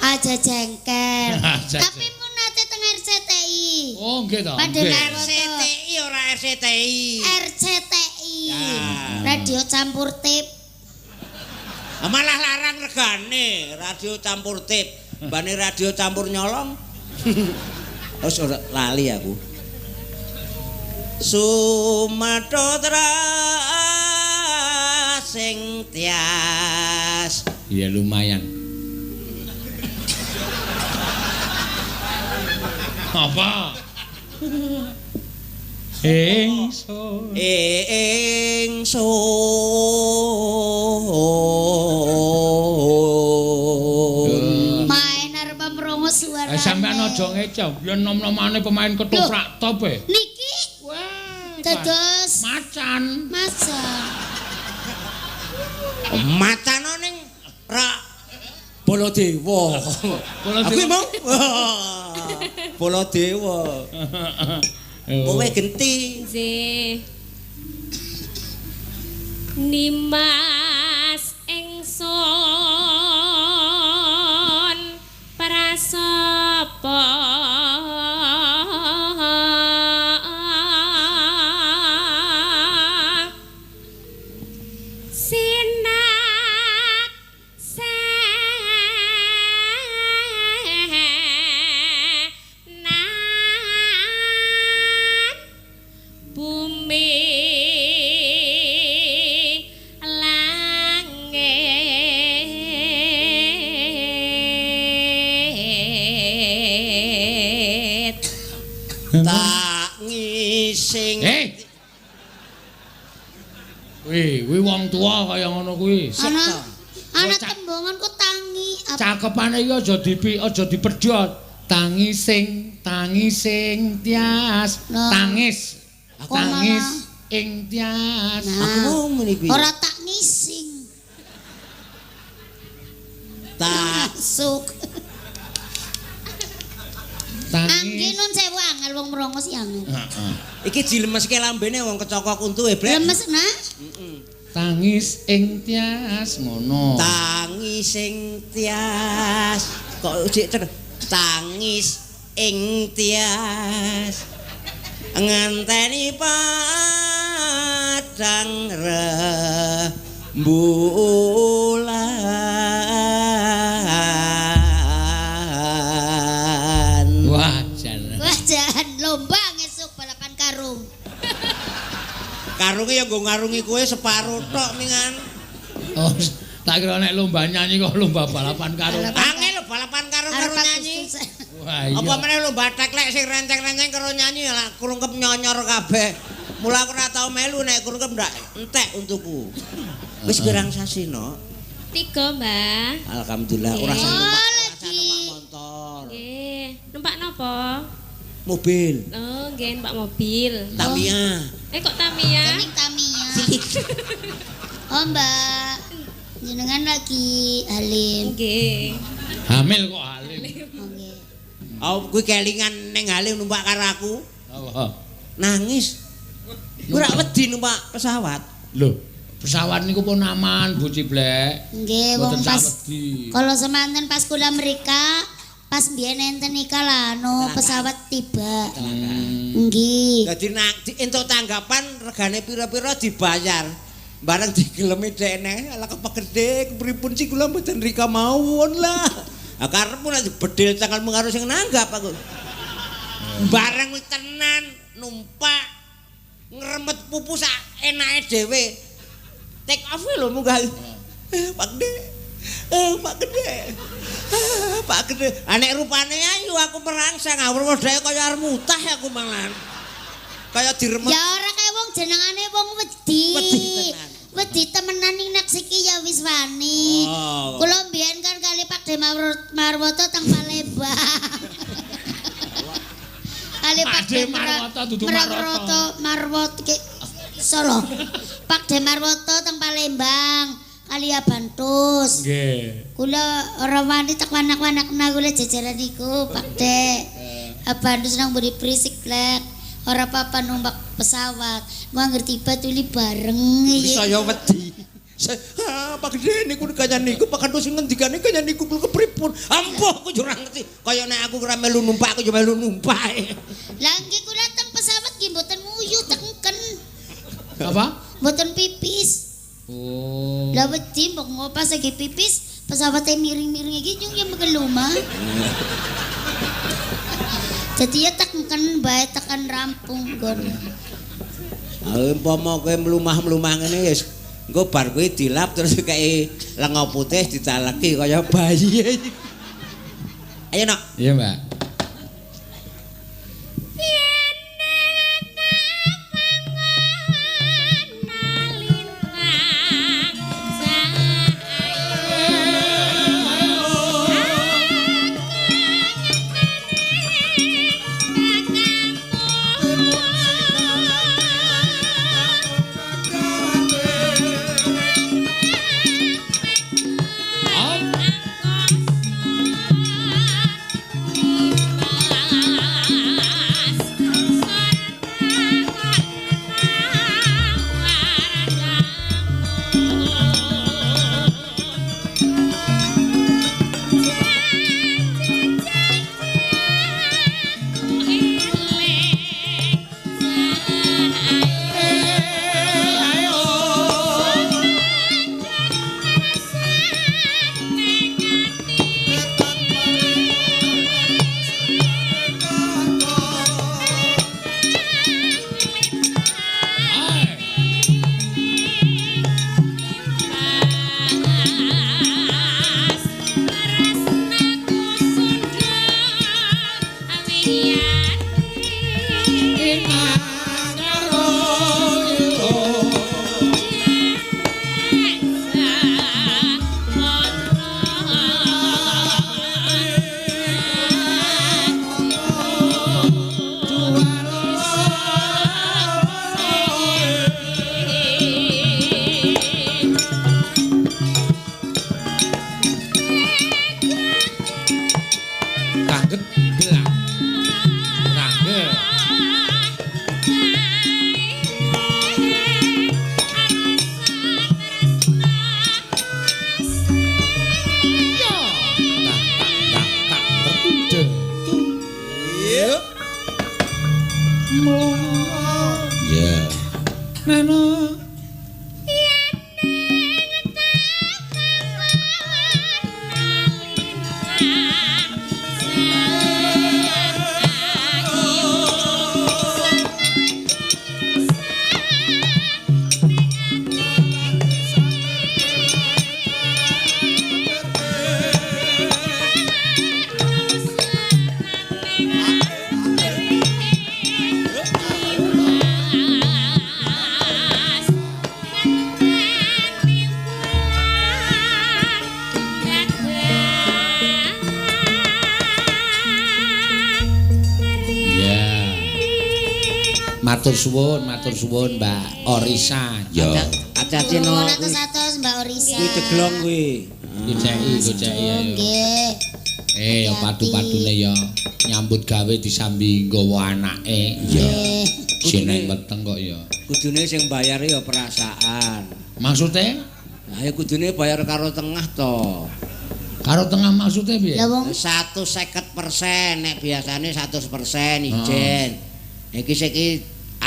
Aja jengkel. Aja Tapi mun nate teng RCTI. Oh, nggih to. Padha Nggih. RCTI ora RCTI. RCTI. Ya. Radio campur tip. Malah larang regane radio campur tip. Bane radio campur nyolong. Wis ora lali aku. Sumatha sing tias. Ya lumayan. Apa? Ingsun. Ingsun. Main arep mrongo suarane. Sampeyan aja ngeco, yen nom-nomane pemain ketoprak top e. Niki Wah, dados macan. macan. Macane ning ra Baladewa. Aku mau Baladewa. Kowe genti. Nggih. Nimas ingsun prasapa sinak senan bumi langit. Tak ngising. Wih, kuwi wong tuwa kaya ngono kuwi. Ana tembungan ku tangi. Cakepane iki aja dipi, aja dipedhot. Tangi sing, tangi sing tias, tangis. Tangis ing tias. Aku mau muni piye? Ora tak ngising. Tak masuk. Tangis. Angge nun sewu angel wong mrongos ya angel. Heeh. Iki dilemeske lambene wong kecokok untuke, Blek. Lemes nah. Tangis ing tias ngono. Tangis ing tias. Kok jek ter tangis ing tias. Ngenteni padang rembulan. Wah, jan. Wah, jan lomba ngesuk balapan karung. Karunge ya nggo ngarungi kowe separo tok mingan. Oh, tak kira nek lomba nyanyi kok lomba balapan karung. Angel lho balapan karung karo nyanyi. Wah, iya. Apa meneh lomba teklek sing renceng-renceng karo nyanyi lah krungkep nyonyor kabeh. Mula aku ora tau melu nek krungkep ndak entek untukku. Wis pirang sasi no? 3, Mbah. Alhamdulillah ora usah numpak, ora usah lagi. numpak motor. Nggih, numpak napa? Mobil. Oh, nggih numpak mobil. Tamiya. Kok Tamiya? Kening Tamiya. Oh, Mbak. Jenengan lagi halim. Nggih. Hamil kok halim. Oh, nggih. Oh, kuwi kelingan ning Halim numpak karo aku. Apa? Nangis. Ora wedi numpak pesawat. Lho, pesawat niku pun aman, Bu Ciblek. Nggih, wong Mboten pas sawedi. kalau semanten pas kula mrika pas mbiyen enten nika lah anu pesawat tiba. Nggih. Dadi entuk tanggapan regane pira-pira dibayar. Bareng digelemi dekne, ala Pak Gede, pripun sih kula mboten rika mawon lah. Ah karepmu nek dibedhil tanganmu karo sing nanggap aku. Bareng wis tenan numpak ngremet pupu sak enake dhewe. Take off lho munggah. Pak Gede. Pak Gede. Pak Gede. Ah nek rupane ayu aku merangsang ngawur wedake kaya arep mutah aku malan. Kaya diremet. Ya ora kaya wong jenengane wong wedi. Wedi tenan. Wedi temenan ning nek siki ya wis wani. Oh. Kula mbiyen kan kali Pak De Marwoto teng Palembang. Kali Pak De Marwoto dudu Marwoto. Marwoto ki Solo. Pak De Marwoto teng Palembang kali Abantus. Nggih. Kula ora wani tak wanak-wanakna kula jejeran iku Pak De. Abantus nang mburi prisik blek. Ora apa-apa numpak pesawat. Gua ngerti tiba tuli bareng iki. Saya wedi. Ah, Pak Gede niku kaya niku Pak Gede sing ngendikane kaya niku kepripun. Ampuh aku yo ora ngerti. Kaya nek aku ora melu numpak aku yo melu numpak. Lah nggih kula teng pesawat nggih mboten nguyuh tengken. Apa? Mboten pipis. Oh. Lah wedi mbok ngopas lagi pipis, pesawate miring-miring iki nyung ya megeluma. Jadi ya tengken bae tekan rampung nggon. Ah umpama kowe mlumah-mlumah ngene wis engko bar kuwi dilap terus kei lenga putih dicaleki kaya bayi. Ayo nok. Iya, Mbak. Matur suwun Mbak Orisa. Ya. Ati-ati no. Atus-atus Mbak Orisa. Kuwi deglong kuwi. Goceki ayo. Nggih. Ya padu-padune ya nyambut gawe disambi nggawa anake. Ya. Sing weteng kok ya. Kudune sing bayar ya perasaan. Maksude? Lah ya kudune bayar karo tengah to. Karo tengah maksudnya piye? 150% nek biasane 100% ijen. Iki saiki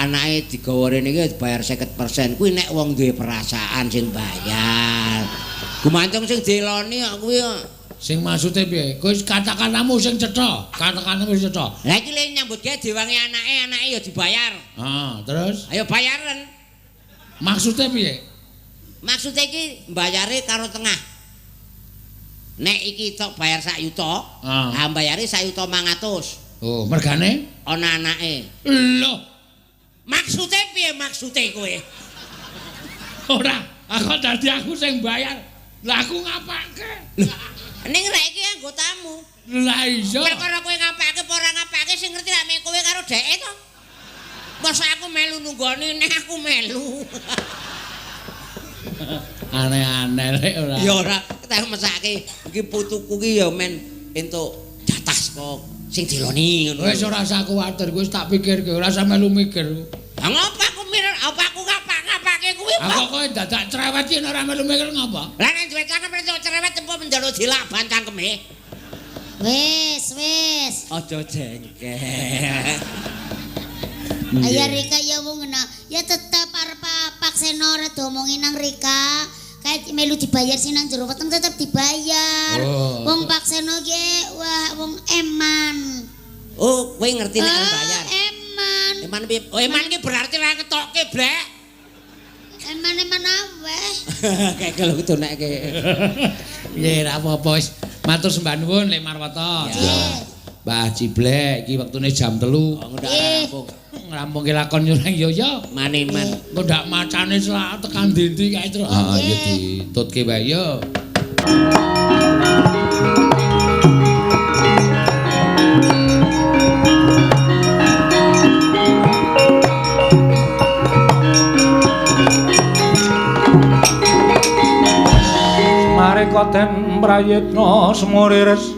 Anake digawa rene iki dibayar 50%. Kuwi nek wong duwe perasaan sing bayar. Gumantung sing diloni kok kuwi kok. Sing maksude piye? Kowe kata-katamu sing cetha, kata-katamu sing cetha. Lah iki le nyambut gawe diwangi anake, anake ya dibayar. Ah, terus Ayo bayaren. maksude piye? Maksude iki mbayare karo tengah. Nek iki tok bayar sak yuta, Ah. ha mbayare sak yuta 500. Oh, mergane? Ana anake. Loh, Maksude piye maksude kowe? ora, aku dadi aku sing bayar. Lah aku ngapake? Ning rek iki anggotamu. Lah iya. Perkara kowe ngapake apa ora ngapake sing ngerti lak mek kowe karo dheke to. Masa aku melu nunggoni nek aku melu. Aneh-aneh rek ora. Ya ora, tak mesake iki putuku ki ya men entuk jatah saka sing diloni ngono. Wis ora usah kuwatir, wis tak pikirke, ora usah melu mikir. Lah ngopo aku mikir, apa aku ngapak-ngapake kuwi? Aku kowe dadak cerewet yen ora melu mikir ngapa? Lah nek duwe cangkem entuk cerewet tempo menjaluk dilak ban cangkeme. Wis, wis. Aja jengkel. Ayo Rika ya wong ngena. Ya tetep arep Pak Seno ora diomongin nang Rika. Kayak melu dibayar sing nang jero weteng tetep dibayar. Oh. Wong Pak Seno ki wah wong eman. Oh, kowe ngerti nek arep bayar. Eman. Eman piye? Oh, eman ki berarti ora ngetokke, Blek. Eman-eman aweh. Kayak kalau kudu nekke. Piye ora apa-apa wis. Matur sembah nuwun Lek Marwoto. Nggih. Mbah Ciblek iki wektune jam 3. Oh, ndak rampung. Ngrampungke lakon nyureng yo yo. Maniman. Engko ndak macane selak tekan ndi-ndi kae terus. Heeh, ya ditutke wae yo. Semareka den prayitna semurires.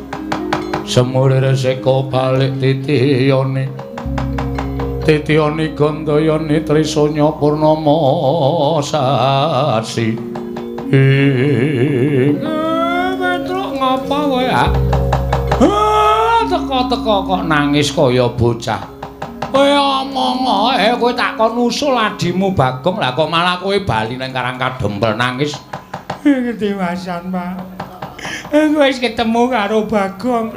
Semurires eka balik titiyane. Titiyane gandayane Trisanya Purnama sasi. Ing Petruk ngapa kowe, ah? Teko-teko kok nangis kaya bocah. Kowe omong ae kowe tak kon usul adimu Bagong, lah kok malah kowe bali nang Karang Kadempel nangis. Ketiwasan, Pak. Aku wis ketemu karo Bagong.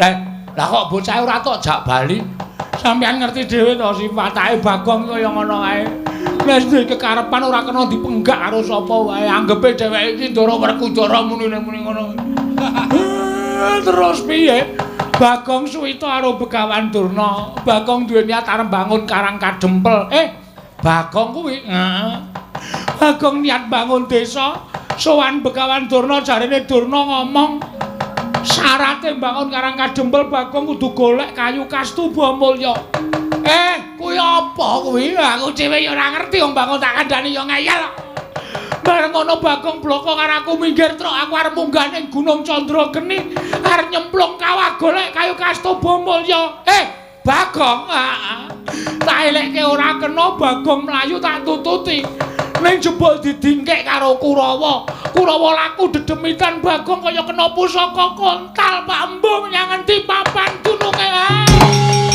Lah kok bocah ora tok jak bali? Sampeyan ngerti dhewe to sifatake Bagong kaya ngono kae. Wis duwe kekarepan ora kena dipenggak karo sapa wae. Anggepe dheweke iki Ndara Werkudara muni-muni ngono. Terus piye? Bagong suwita karo Begawan Durna. Bagong duwe niat arep bangun Karang Kadempel. Bagong kuwi. Heeh. Bagong niat bangun desa. Sowan Begawan Durna jarene Durna ngomong syarate bangun Karang Kadempel Bagong kudu golek kayu kastuba mulya. Kuwi apa kuwi? Aku dhewe ya ora ngerti wong Bagong tak kandhani ya ngeyel. Bareng ngono Bagong bloko karo aku minggir truk aku arep munggah ning Gunung Chandrageni arep nyemplung kawah golek kayu kastuba mulya. Bagong, tak elekke ora kena Bagong mlayu tak tututi. Ning jebul didingkek karo Kurawa. Kurawa laku dedemitan Bagong kaya kena pusaka kontal Pak Embo menyang endi papan gununge.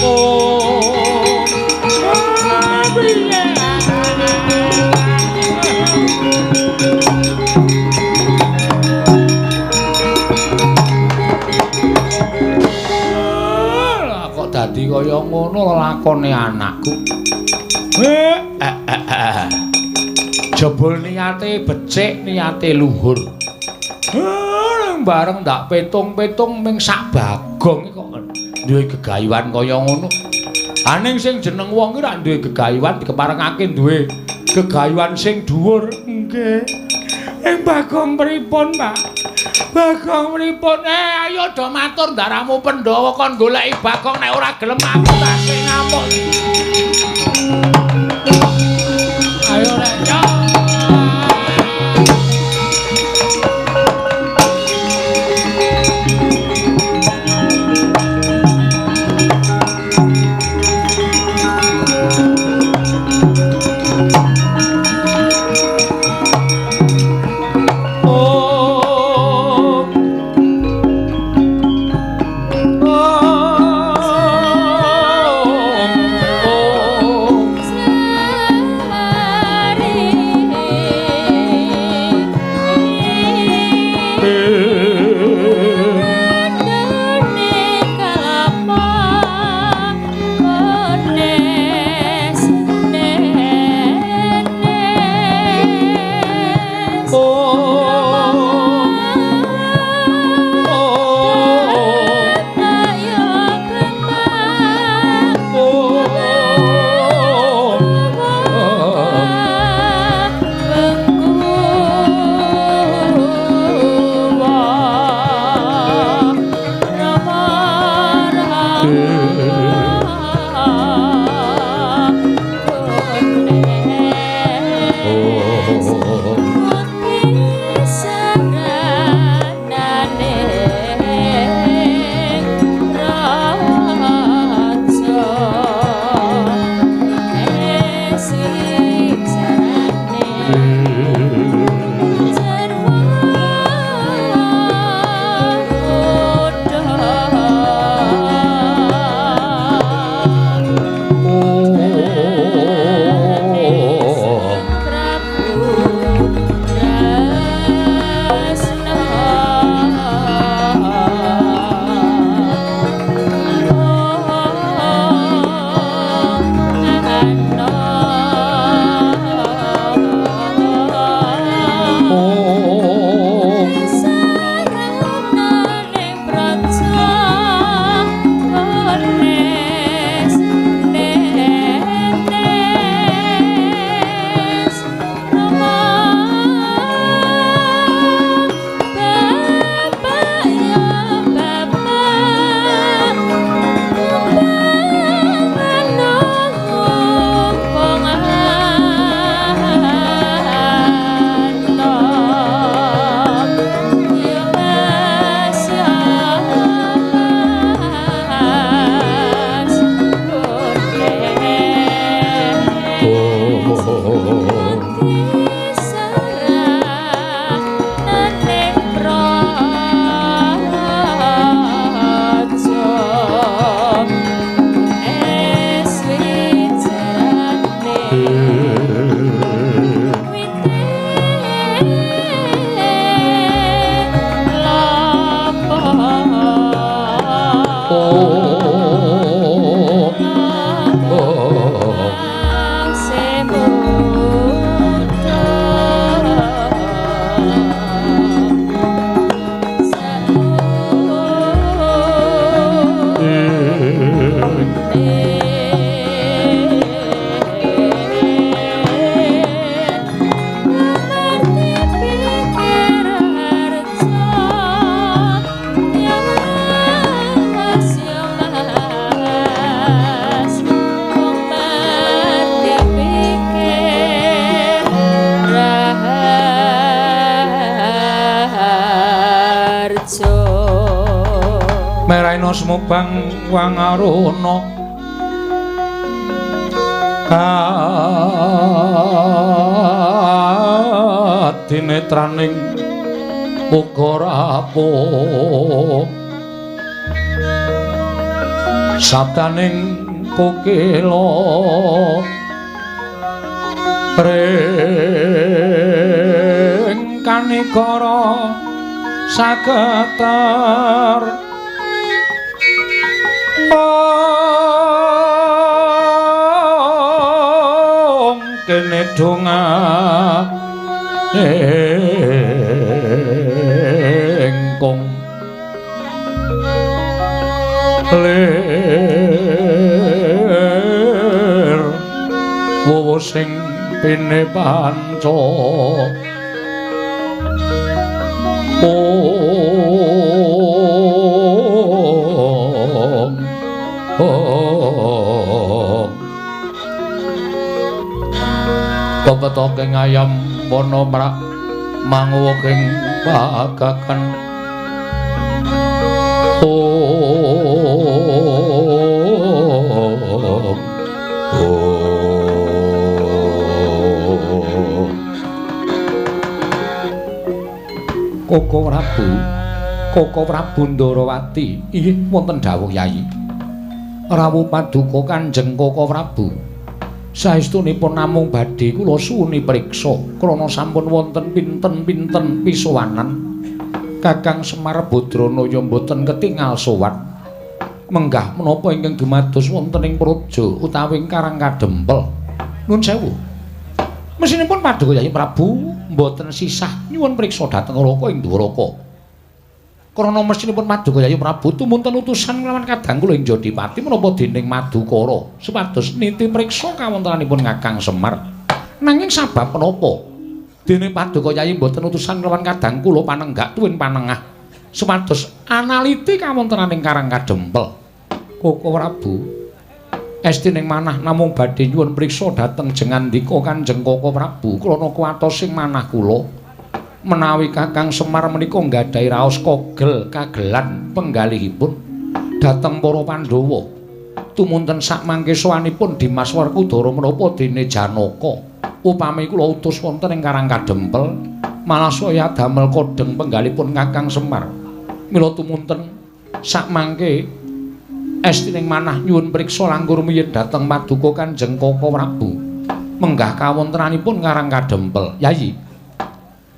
Oh. Piye? Lah kok dadi kaya ngono lakone anakku. Jebul niate becik, niate luhur. Bareng ndak petung-petung ming sak Bagong iki kok duwe gegayuhan kaya ngono. Aning sing jeneng wong iki rak duwe gegayuhan dikeparengake duwe gegayuhan sing dhuwur. Nggih. Ing Bagong pripun, Pak? Bagong pripun? Ayo do matur ndaramu Pandhawa kon goleki Bagong nek ora gelem aku tak sing ngamuk. Ayo rek. Oh. Oh. Meraina sumubang wangaruna kadinetraning uga rapuh sabdaning kokila ring kanikara saketer om kene donga engkong lir wowo sing pine panca om om pepetoking ayam wana mrak manguwuking pagagan om om Koko Prabu, Koko Prabu Ndarawati, inggih wonten dawuh Yayi. Rawuh paduka Kanjeng Koko Prabu. Saestunipun namung badhe kula suwuni priksa krana sampun wonten pinten-pinten pisowanan. Kakang Semar Badranaya mboten ketingal sowan. Menggah menapa ingkang dumados wonten ing praja utawi ing Karang Kadempel. Nun sewu. Mesinipun paduka Yayi Prabu mboten sisah nyuwun priksa dhateng Raka ing Dwaraka. Krana mesinipun paduka Yayi Prabu tumunten utusan kelawan kadang kula ing Jodipati menapa dening Madukara supados niti priksa kawontenanipun Kakang Semar. Nanging sabab menapa dene paduka Yayi mboten utusan kelawan kadang kula panenggak tuwin panengah supados analiti kawontenaning Karang Kadempel. Koko Prabu. Estining manah namung badhe nyuwun priksa dhateng jengandika Kanjeng Koko Prabu krana kuwatos sing manah kula menawi Kakang Semar menika nggadahi raos kogel kagelan penggalihipun dhateng para Pandhawa. Tumunten sakmangke sowanipun Dimas Werkudara menapa dene Janaka. Upami kula utus wonten ing Karang Kadempel malah saya damel kodheng penggalipun Kakang Semar. Mila tumunten sakmangke estining manah nyuwun priksa langkung rumiyin dhateng paduka Kanjeng Koko Prabu menggah kawontenanipun Karang Kadempel. Yayi,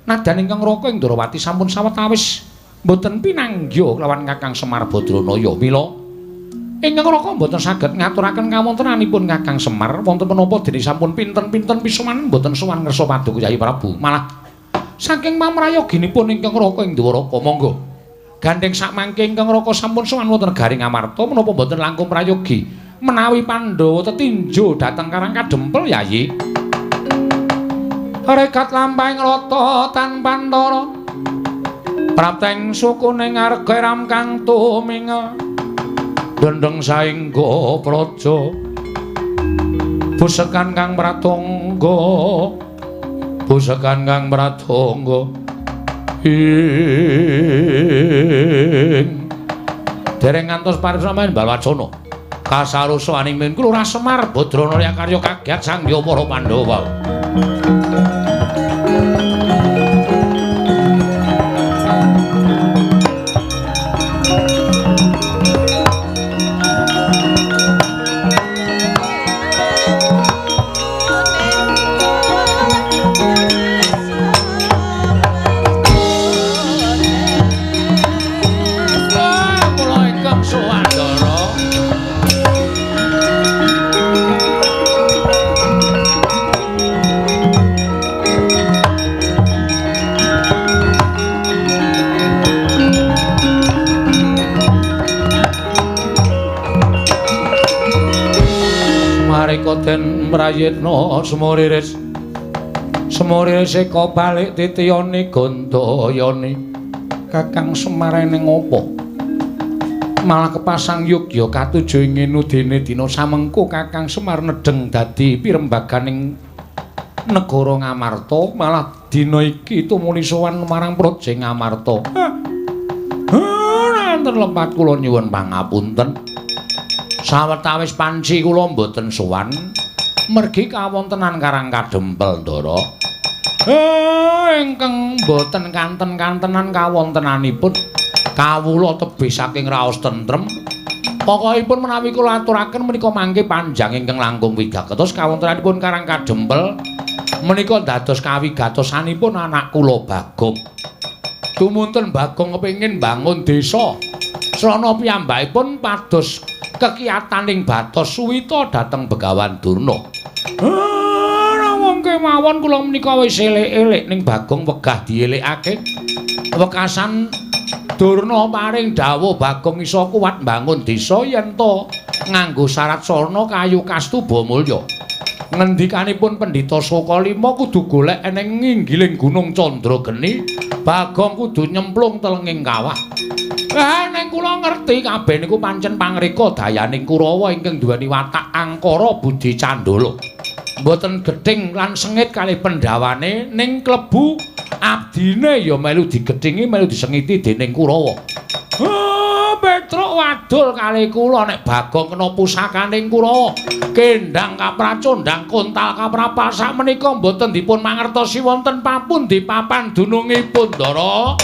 nadyan ingkang Raka ing Ndrawati sampun sawetawis mboten pinanggya kelawan Kakang Semar Badranaya. Mila ingkang Raka mboten saged ngaturaken kawontenanipun Kakang Semar wonten menapa dene sampun pinten-pinten pisoman mboten sowan ngersa paduka Yayi Prabu. Malah saking pamrayoginipun ingkang Raka ing Dwaraka monggo gandheng sakmangke ingkang Raka sampun sowan wonten negari Ngamarta menapa mboten langkung prayogi menawi Pandhawa tetinjo dhateng Karang Kadempel Yayi. Rekat lampahing rata tanpa antara prapteng sukune ngarga ram kang tumingel dendeng saengga praja busekan kang pratangga busekan kang pratangga ing dereng ngantos paripsaman Balwacana kasarusaning min kula Semar Badranaya karya kagiat sangya para Pandhawa. Den prayitna sumuriris sumuriris eka balik titiyane gandayane Kakang Semar ning apa malah kepasang yogya katuju ing ngene dina samengko Kakang Semar nedheng dadi pirembaganing negara Ngamarta malah dina iki tumuli sowan marang praja Ngamarta. Wonten lepat kula nyuwun pangapunten. Sawetawis panci kula mboten sowan mergi kawontenan Karang Kadempel, Ndara. Ingkang mboten kanten-kantenan kawontenanipun kawula tebih saking raos tentrem. Pokokipun menawi kula aturaken menika mangke panjang ingkang langkung wigatos kawontenanipun Karang Kadempel menika dados kawigatosanipun anak kula Bagong. Tumunten Bagong kepengin bangun desa. Srana piyambakipun pados kekiyataning batos suwita dhateng Begawan Durna. Wong kemawon kula menika wis elek-elek ning Bagong wegah dielekake. Wekasan Durna paring dawuh Bagong iso kuat mbangun desa yen to nganggo syarat sarana kayu kastuba mulya. Ngendikanipun Pendhita Sukalima kudu golek eneng nginggiling Gunung Candrageni, Bagong kudu nyemplung telenging kawah. Neng kula ngerti kabeh niku pancen pangreka dayaning Kurawa ingkang duweni watak angkara budi candala. Mboten gething lan sengit kalih pendhawane ning klebu abdine ya melu digethingi melu disengiti dening Kurawa. Petruk wadul kalih kula nek Bagong kena pusakaning Kurawa. Kendhang kapracondhang kontal kaprapal sakmenika mboten dipun mangertosi wonten papundi papan dunungipun, Ndara.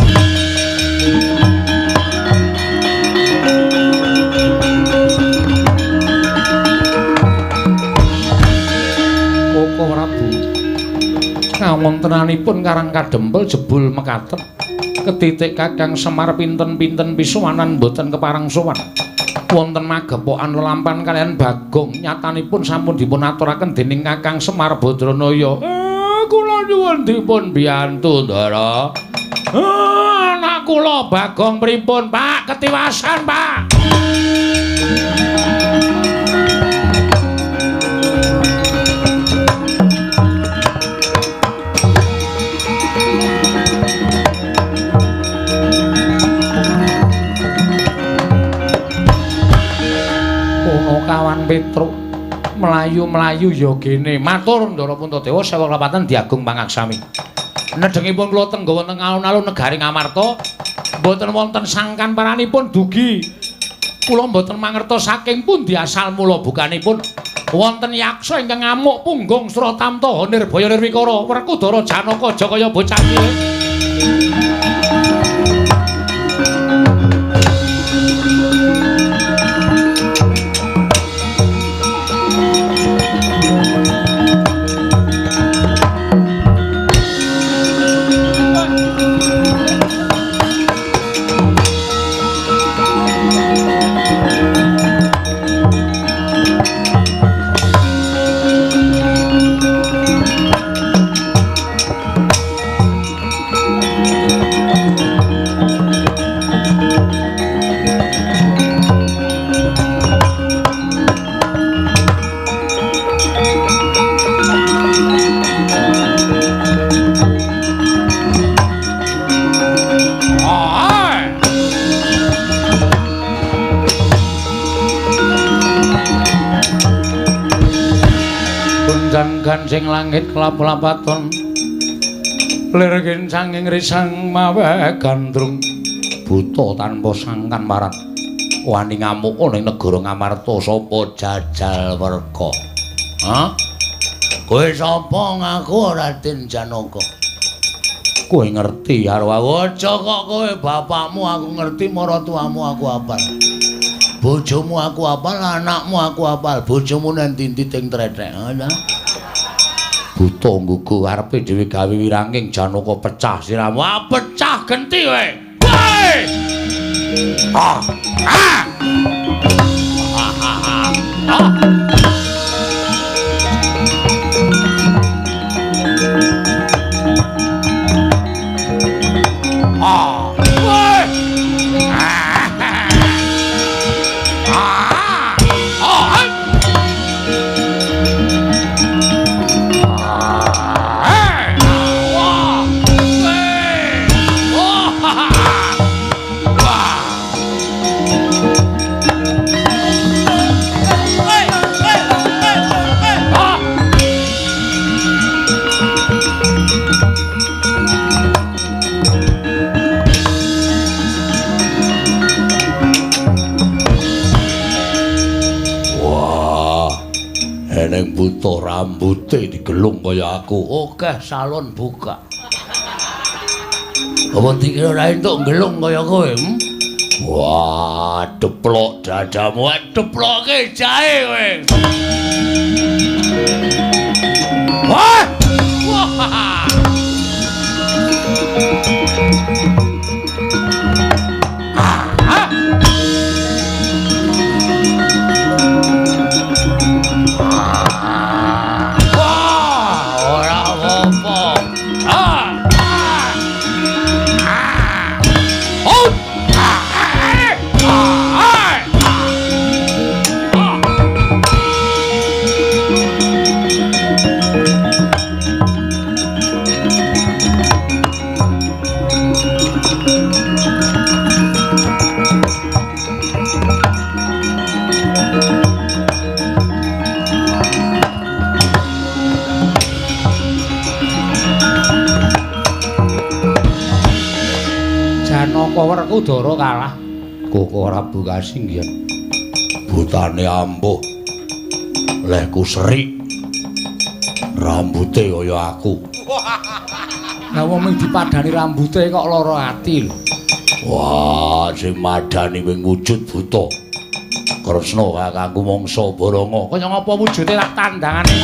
Koko Prabu, kawontenanipun Karang Kadempel jebul mekaten ketitik Kakang Semar pinten-pinten pisuwanan mboten kepareng sowan. Wonten magepokan lelampan kaliyan Bagong nyatanipun sampun dipun aturaken dening Kakang Semar Badranaya. Kula nyuwun dipun biyantu, Ndara. Anak kula Bagong pripun, Pak? Ketiwasan, Pak. Punakawan Petruk mlayu-mlayu ya gene. Matur Ndara Puntadewa sewa klapatan diagung pangaksami. Nedhengipun kula tengga wonten alun-alun negari Ngamarta, mboten wonten sangkan paranipun dugi. Kula mboten mangertos saking pundi asal mula bukanipun wonten yaksa ingkang ngamuk punggung Sratamta Nirbaya Nirwikara Werkudara Janaka aja kaya bocah cilik. Gancing langit kelap-lapaton lir kincanging risang mawe gandrung buta tanpa sangkan marat wani ngamuk ning negara Ngamarta sapa jajal werka. Ha? Kowe sapa ngaku Raden Janaka? Kowe ngerti karo aku aja kok kowe bapakmu aku ngerti maratuamu aku apal. Bojomu aku apal, anakmu aku apal, bojomu nang ndi-ndi teng trethek. Ha? Buta nggugu arepe dhewe gawe wiranging Janaka pecah siramu. Ah, pecah genti kowe. Kowe. Ah. Ah. Ah. Ah. Ah. Ah. Kowe. Ah. Ah. Ah. Eneng buta rambute digelung kaya aku. Oke, salon buka. Apa dikira ora entuk gelung kaya kowe? Hmm? Wah, deplok dadamu, deploke jahe kowe. Wah! Wah! Ah! Janaka Werkudara kalah. Koko Prabu kasinggihan. Butane ampuh. Lehku serik. Rambute kaya aku. Lah wong mung dipadani rambute kok lara ati lho. Wah, sing madani wing wujud buta. Kresna kakangku mangsa Baranga. Kaya ngapa wujude tak tandangane.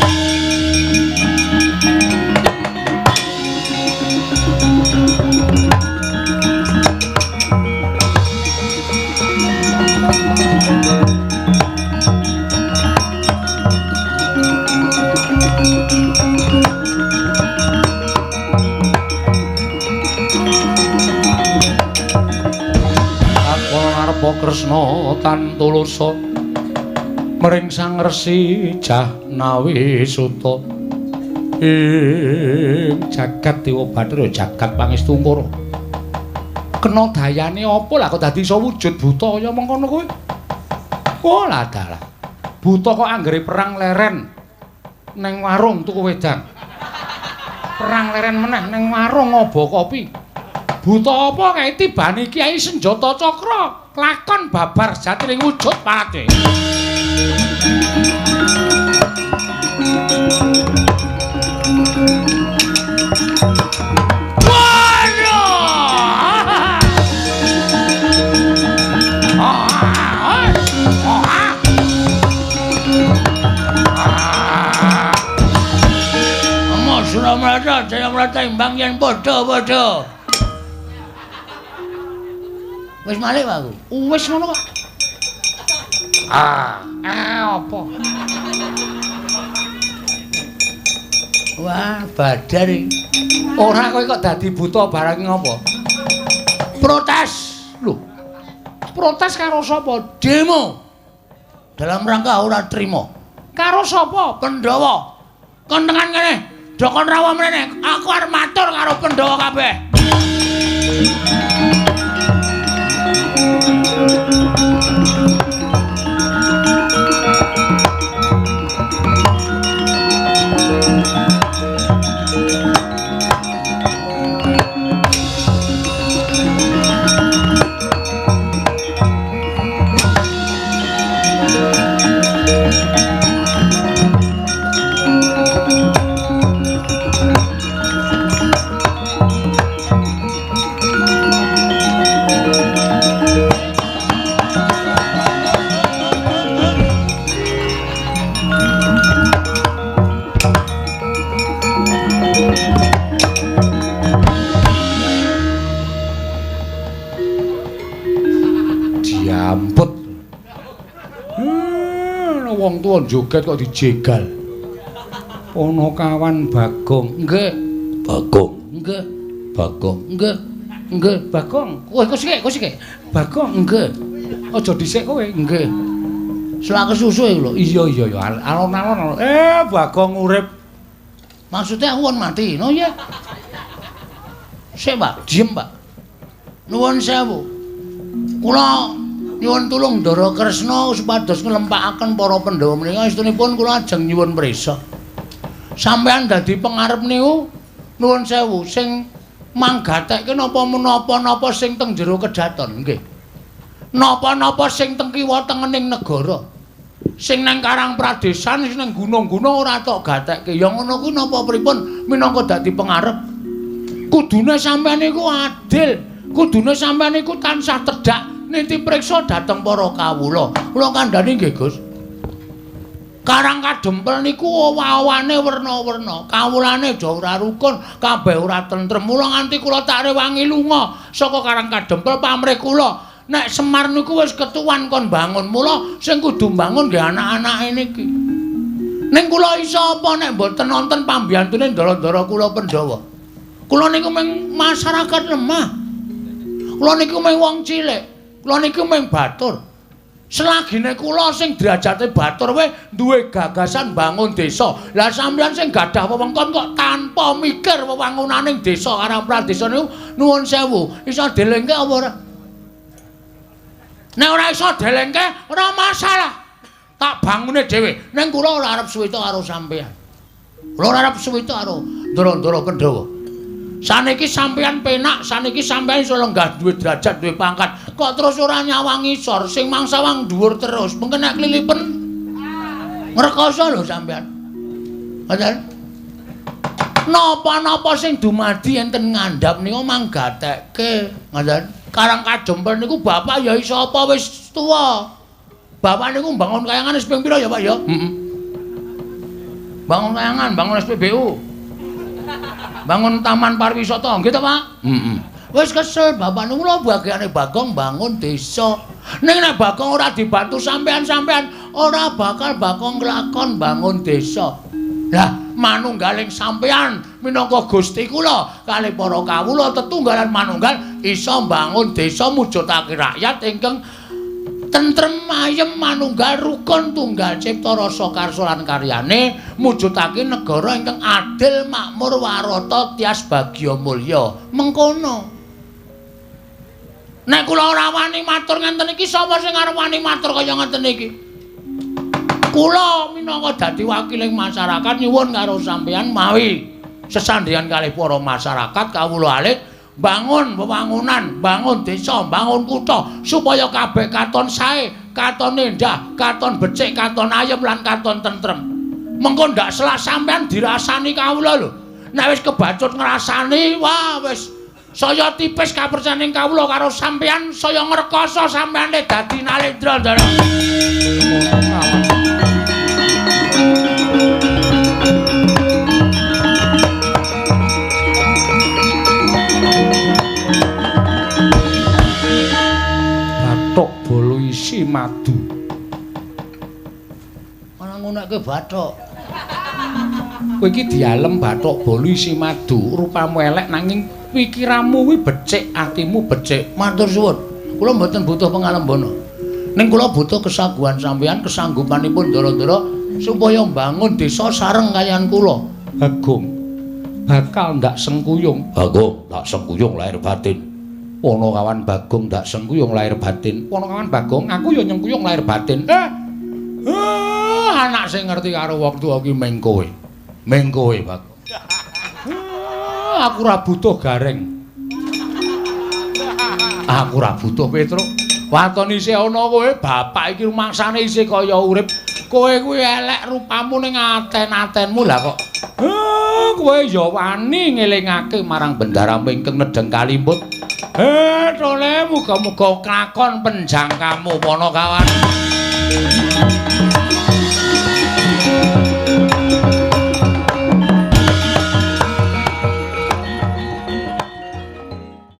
Kresna tan tulusa mring Sang Resi Jahnawi Suta ing jagat Dewa Bathara jagat Pangestungkara. Kena dayane apa lah kok dadi iso wujud buta kaya mengkono kuwi? Oh lah dalah. Buta kok anggere perang leren neng warung tuku wedang. Perang leren meneh neng warung ngobo kopi. Buta apa kae tibane kiai senjata cakra lakon babar jatining wujud palate. Suramrata, Jayamrata imbang yen padha-padha. Wis malik Pak aku. Wis ngono kok. Ah, apa? Wah, badar iki. Ora kowe kok dadi buta barang ngopo? Protes. Lho. Protes karo sapa? Demo. Dalam rangka ora trima. Karo sapa? Pandhawa. Kon tekan kene. Dokon rawa mrene, aku arep matur karo Pandhawa kabeh. Diamput. Wong tuwa joget kok dijegal. Ponokawan Bagong. Nggih. Bagong. Nggih. Bagong. Nggih. Nggih, Bagong. Kowe kok sik, kok sik. Bagong, nggih. Aja dhisik kowe. Nggih. Selak kesusu iku lho. Iya, iya, iya. Alon-alon. Bagong urip. Maksudnya aku kon mati, no ya. Sik, Pak, diem, Pak. Nuwun sewu. Kula nyuwun tulung Ndara Kresna supados nglempakaken para Pandhawa menika estunipun kula ajeng nyuwun prisa. Sampeyan dadi pengarep niku nuwun sewu sing manggatekke napa menapa-napa sing teng jero kedaton nggih. Napa-napa sing teng kiwa tengening negara. Sing nang Karang Pradesan, sing nang gunung-gunung ora tok gatekke. Ya ngono kuwi napa pripun minangka dadi pengarep? Kudune sampeyan niku adil, kudune sampeyan niku tansah tedhak niti priksa dhateng para kawula. Kula kandhani nggih, Gus. Karang Kadempel niku owah-owane werna-werna, kawulane aja ora rukun, kabeh ora tentrem. Mula nganti kula tak rewangi lunga saka Karang Kadempel pamrih kula. Nek Semar niku wis ketuwan kon bangun, mula sing kudu mbangun nggih anak-anake niki. Ning kula iso apa nek mboten nonton pambiyantune ndara-ndara kula Pandhawa. Kula niku mung masyarakat lemah. Kula niku mung wong cilik. Kula niku mung batur. Selagine kula sing derajate batur wae duwe gagasan bangun desa. Lah sampeyan sing gadah wewengkon kok tanpa mikir wewangunaning desa Karang Pradesa niku nuwun sewu, iso delengke apa ora? Nek ora iso delengke ora masalah. Tak bangune dhewe. Ning kula ora arep suwita karo sampeyan. Kula ora arep suwita karo ndara-ndara Pandhawa. Saniki sampeyan penak, saniki sampeyan iso lenggah duwe derajat, duwe pangkat. Kok terus ora nyawang ngisor, sing mangsawang dhuwur terus. Mengke nek klilipen ngrekoso lho sampeyan. Ngoten. Napa-napa sing dumadi enten ngandhap niku manggatekke. Ngoten. Karang Kadempel niku bapak ya iso apa wis tuwa. Bapak niku mbangun kayangan wis ping pira ya, Pak ya? Heeh. Bangun kayangan, bangun SPBU. Bangun taman pariwisata, nggih ta, Pak? Heeh. Wis kesel bapak niku lho bagiane Bagong bangun desa. Ning nek Bagong ora dibantu sampean-sampean, ora bakal Bagong nglakon bangun desa. Lah, manunggaling sampean minangka Gusti kula kalih para kawula tetunggalan manunggal iso mbangun desa mujudake rakyat ingkang tentrem ayem manunggal rukun tunggal cipta rasa karsa lan karyane mujudake negara ingkang adil makmur warata tias bagya mulya. Mengkono. Nek kula ora wani matur ngenten iki sapa sing arep wani matur kaya ngenten iki? Kula minangka dadi wakiling masyarakat nyuwun karo sampeyan mawi sesandheyan kalih para masyarakat kawula alit bangun wewangunan, bangun desa, bangun kutha supaya kabeh katon sae, katon endah, katon becik, katon ayem lan katon tentrem. Mengko ndak selak sampeyan dirasani kawula lho. Nek wis kebacut ngrasani, wah wis saya tipis kapercayaning kawula karo sampeyan, saya ngrekoso sampeyane dadi Nalendra, Ndara. Bathok bolu isi madu. Ana ngonekke bathok. Kowe iki dialem bathok bolu isi madu, rupamu elek nanging pikiranmu kuwi becik, atimu becik. Matur suwun. Kula mboten butuh pengalembana. Ning kula butuh kesaguhan sampeyan, kesanggupanipun ndara-ndara supaya mbangun desa sareng kaliyan kula. Bagong bakal ndak sengkuyung. Bagong ndak sengkuyung lahir batin. Ponokawan Bagong ndak sengkuyung lahir batin. Ponokawan Bagong, aku ya nyengkuyung lahir batin. Anak sing ngerti karo wong tuwa ki ming kowe. Ming kowe, Bagong. Aku ora butuh gareng. Aku ora butuh Petruk. Waton isih ana kowe, bapak iki rumangsane isih kaya urip. Kowe kuwi elek rupamu ning aten-atenmu lah kok. Kowe ya wani ngelingake marang bendaramu ingkang nedheng kalimput. Tole muga-muga klakon penjangkamu Ponokawan.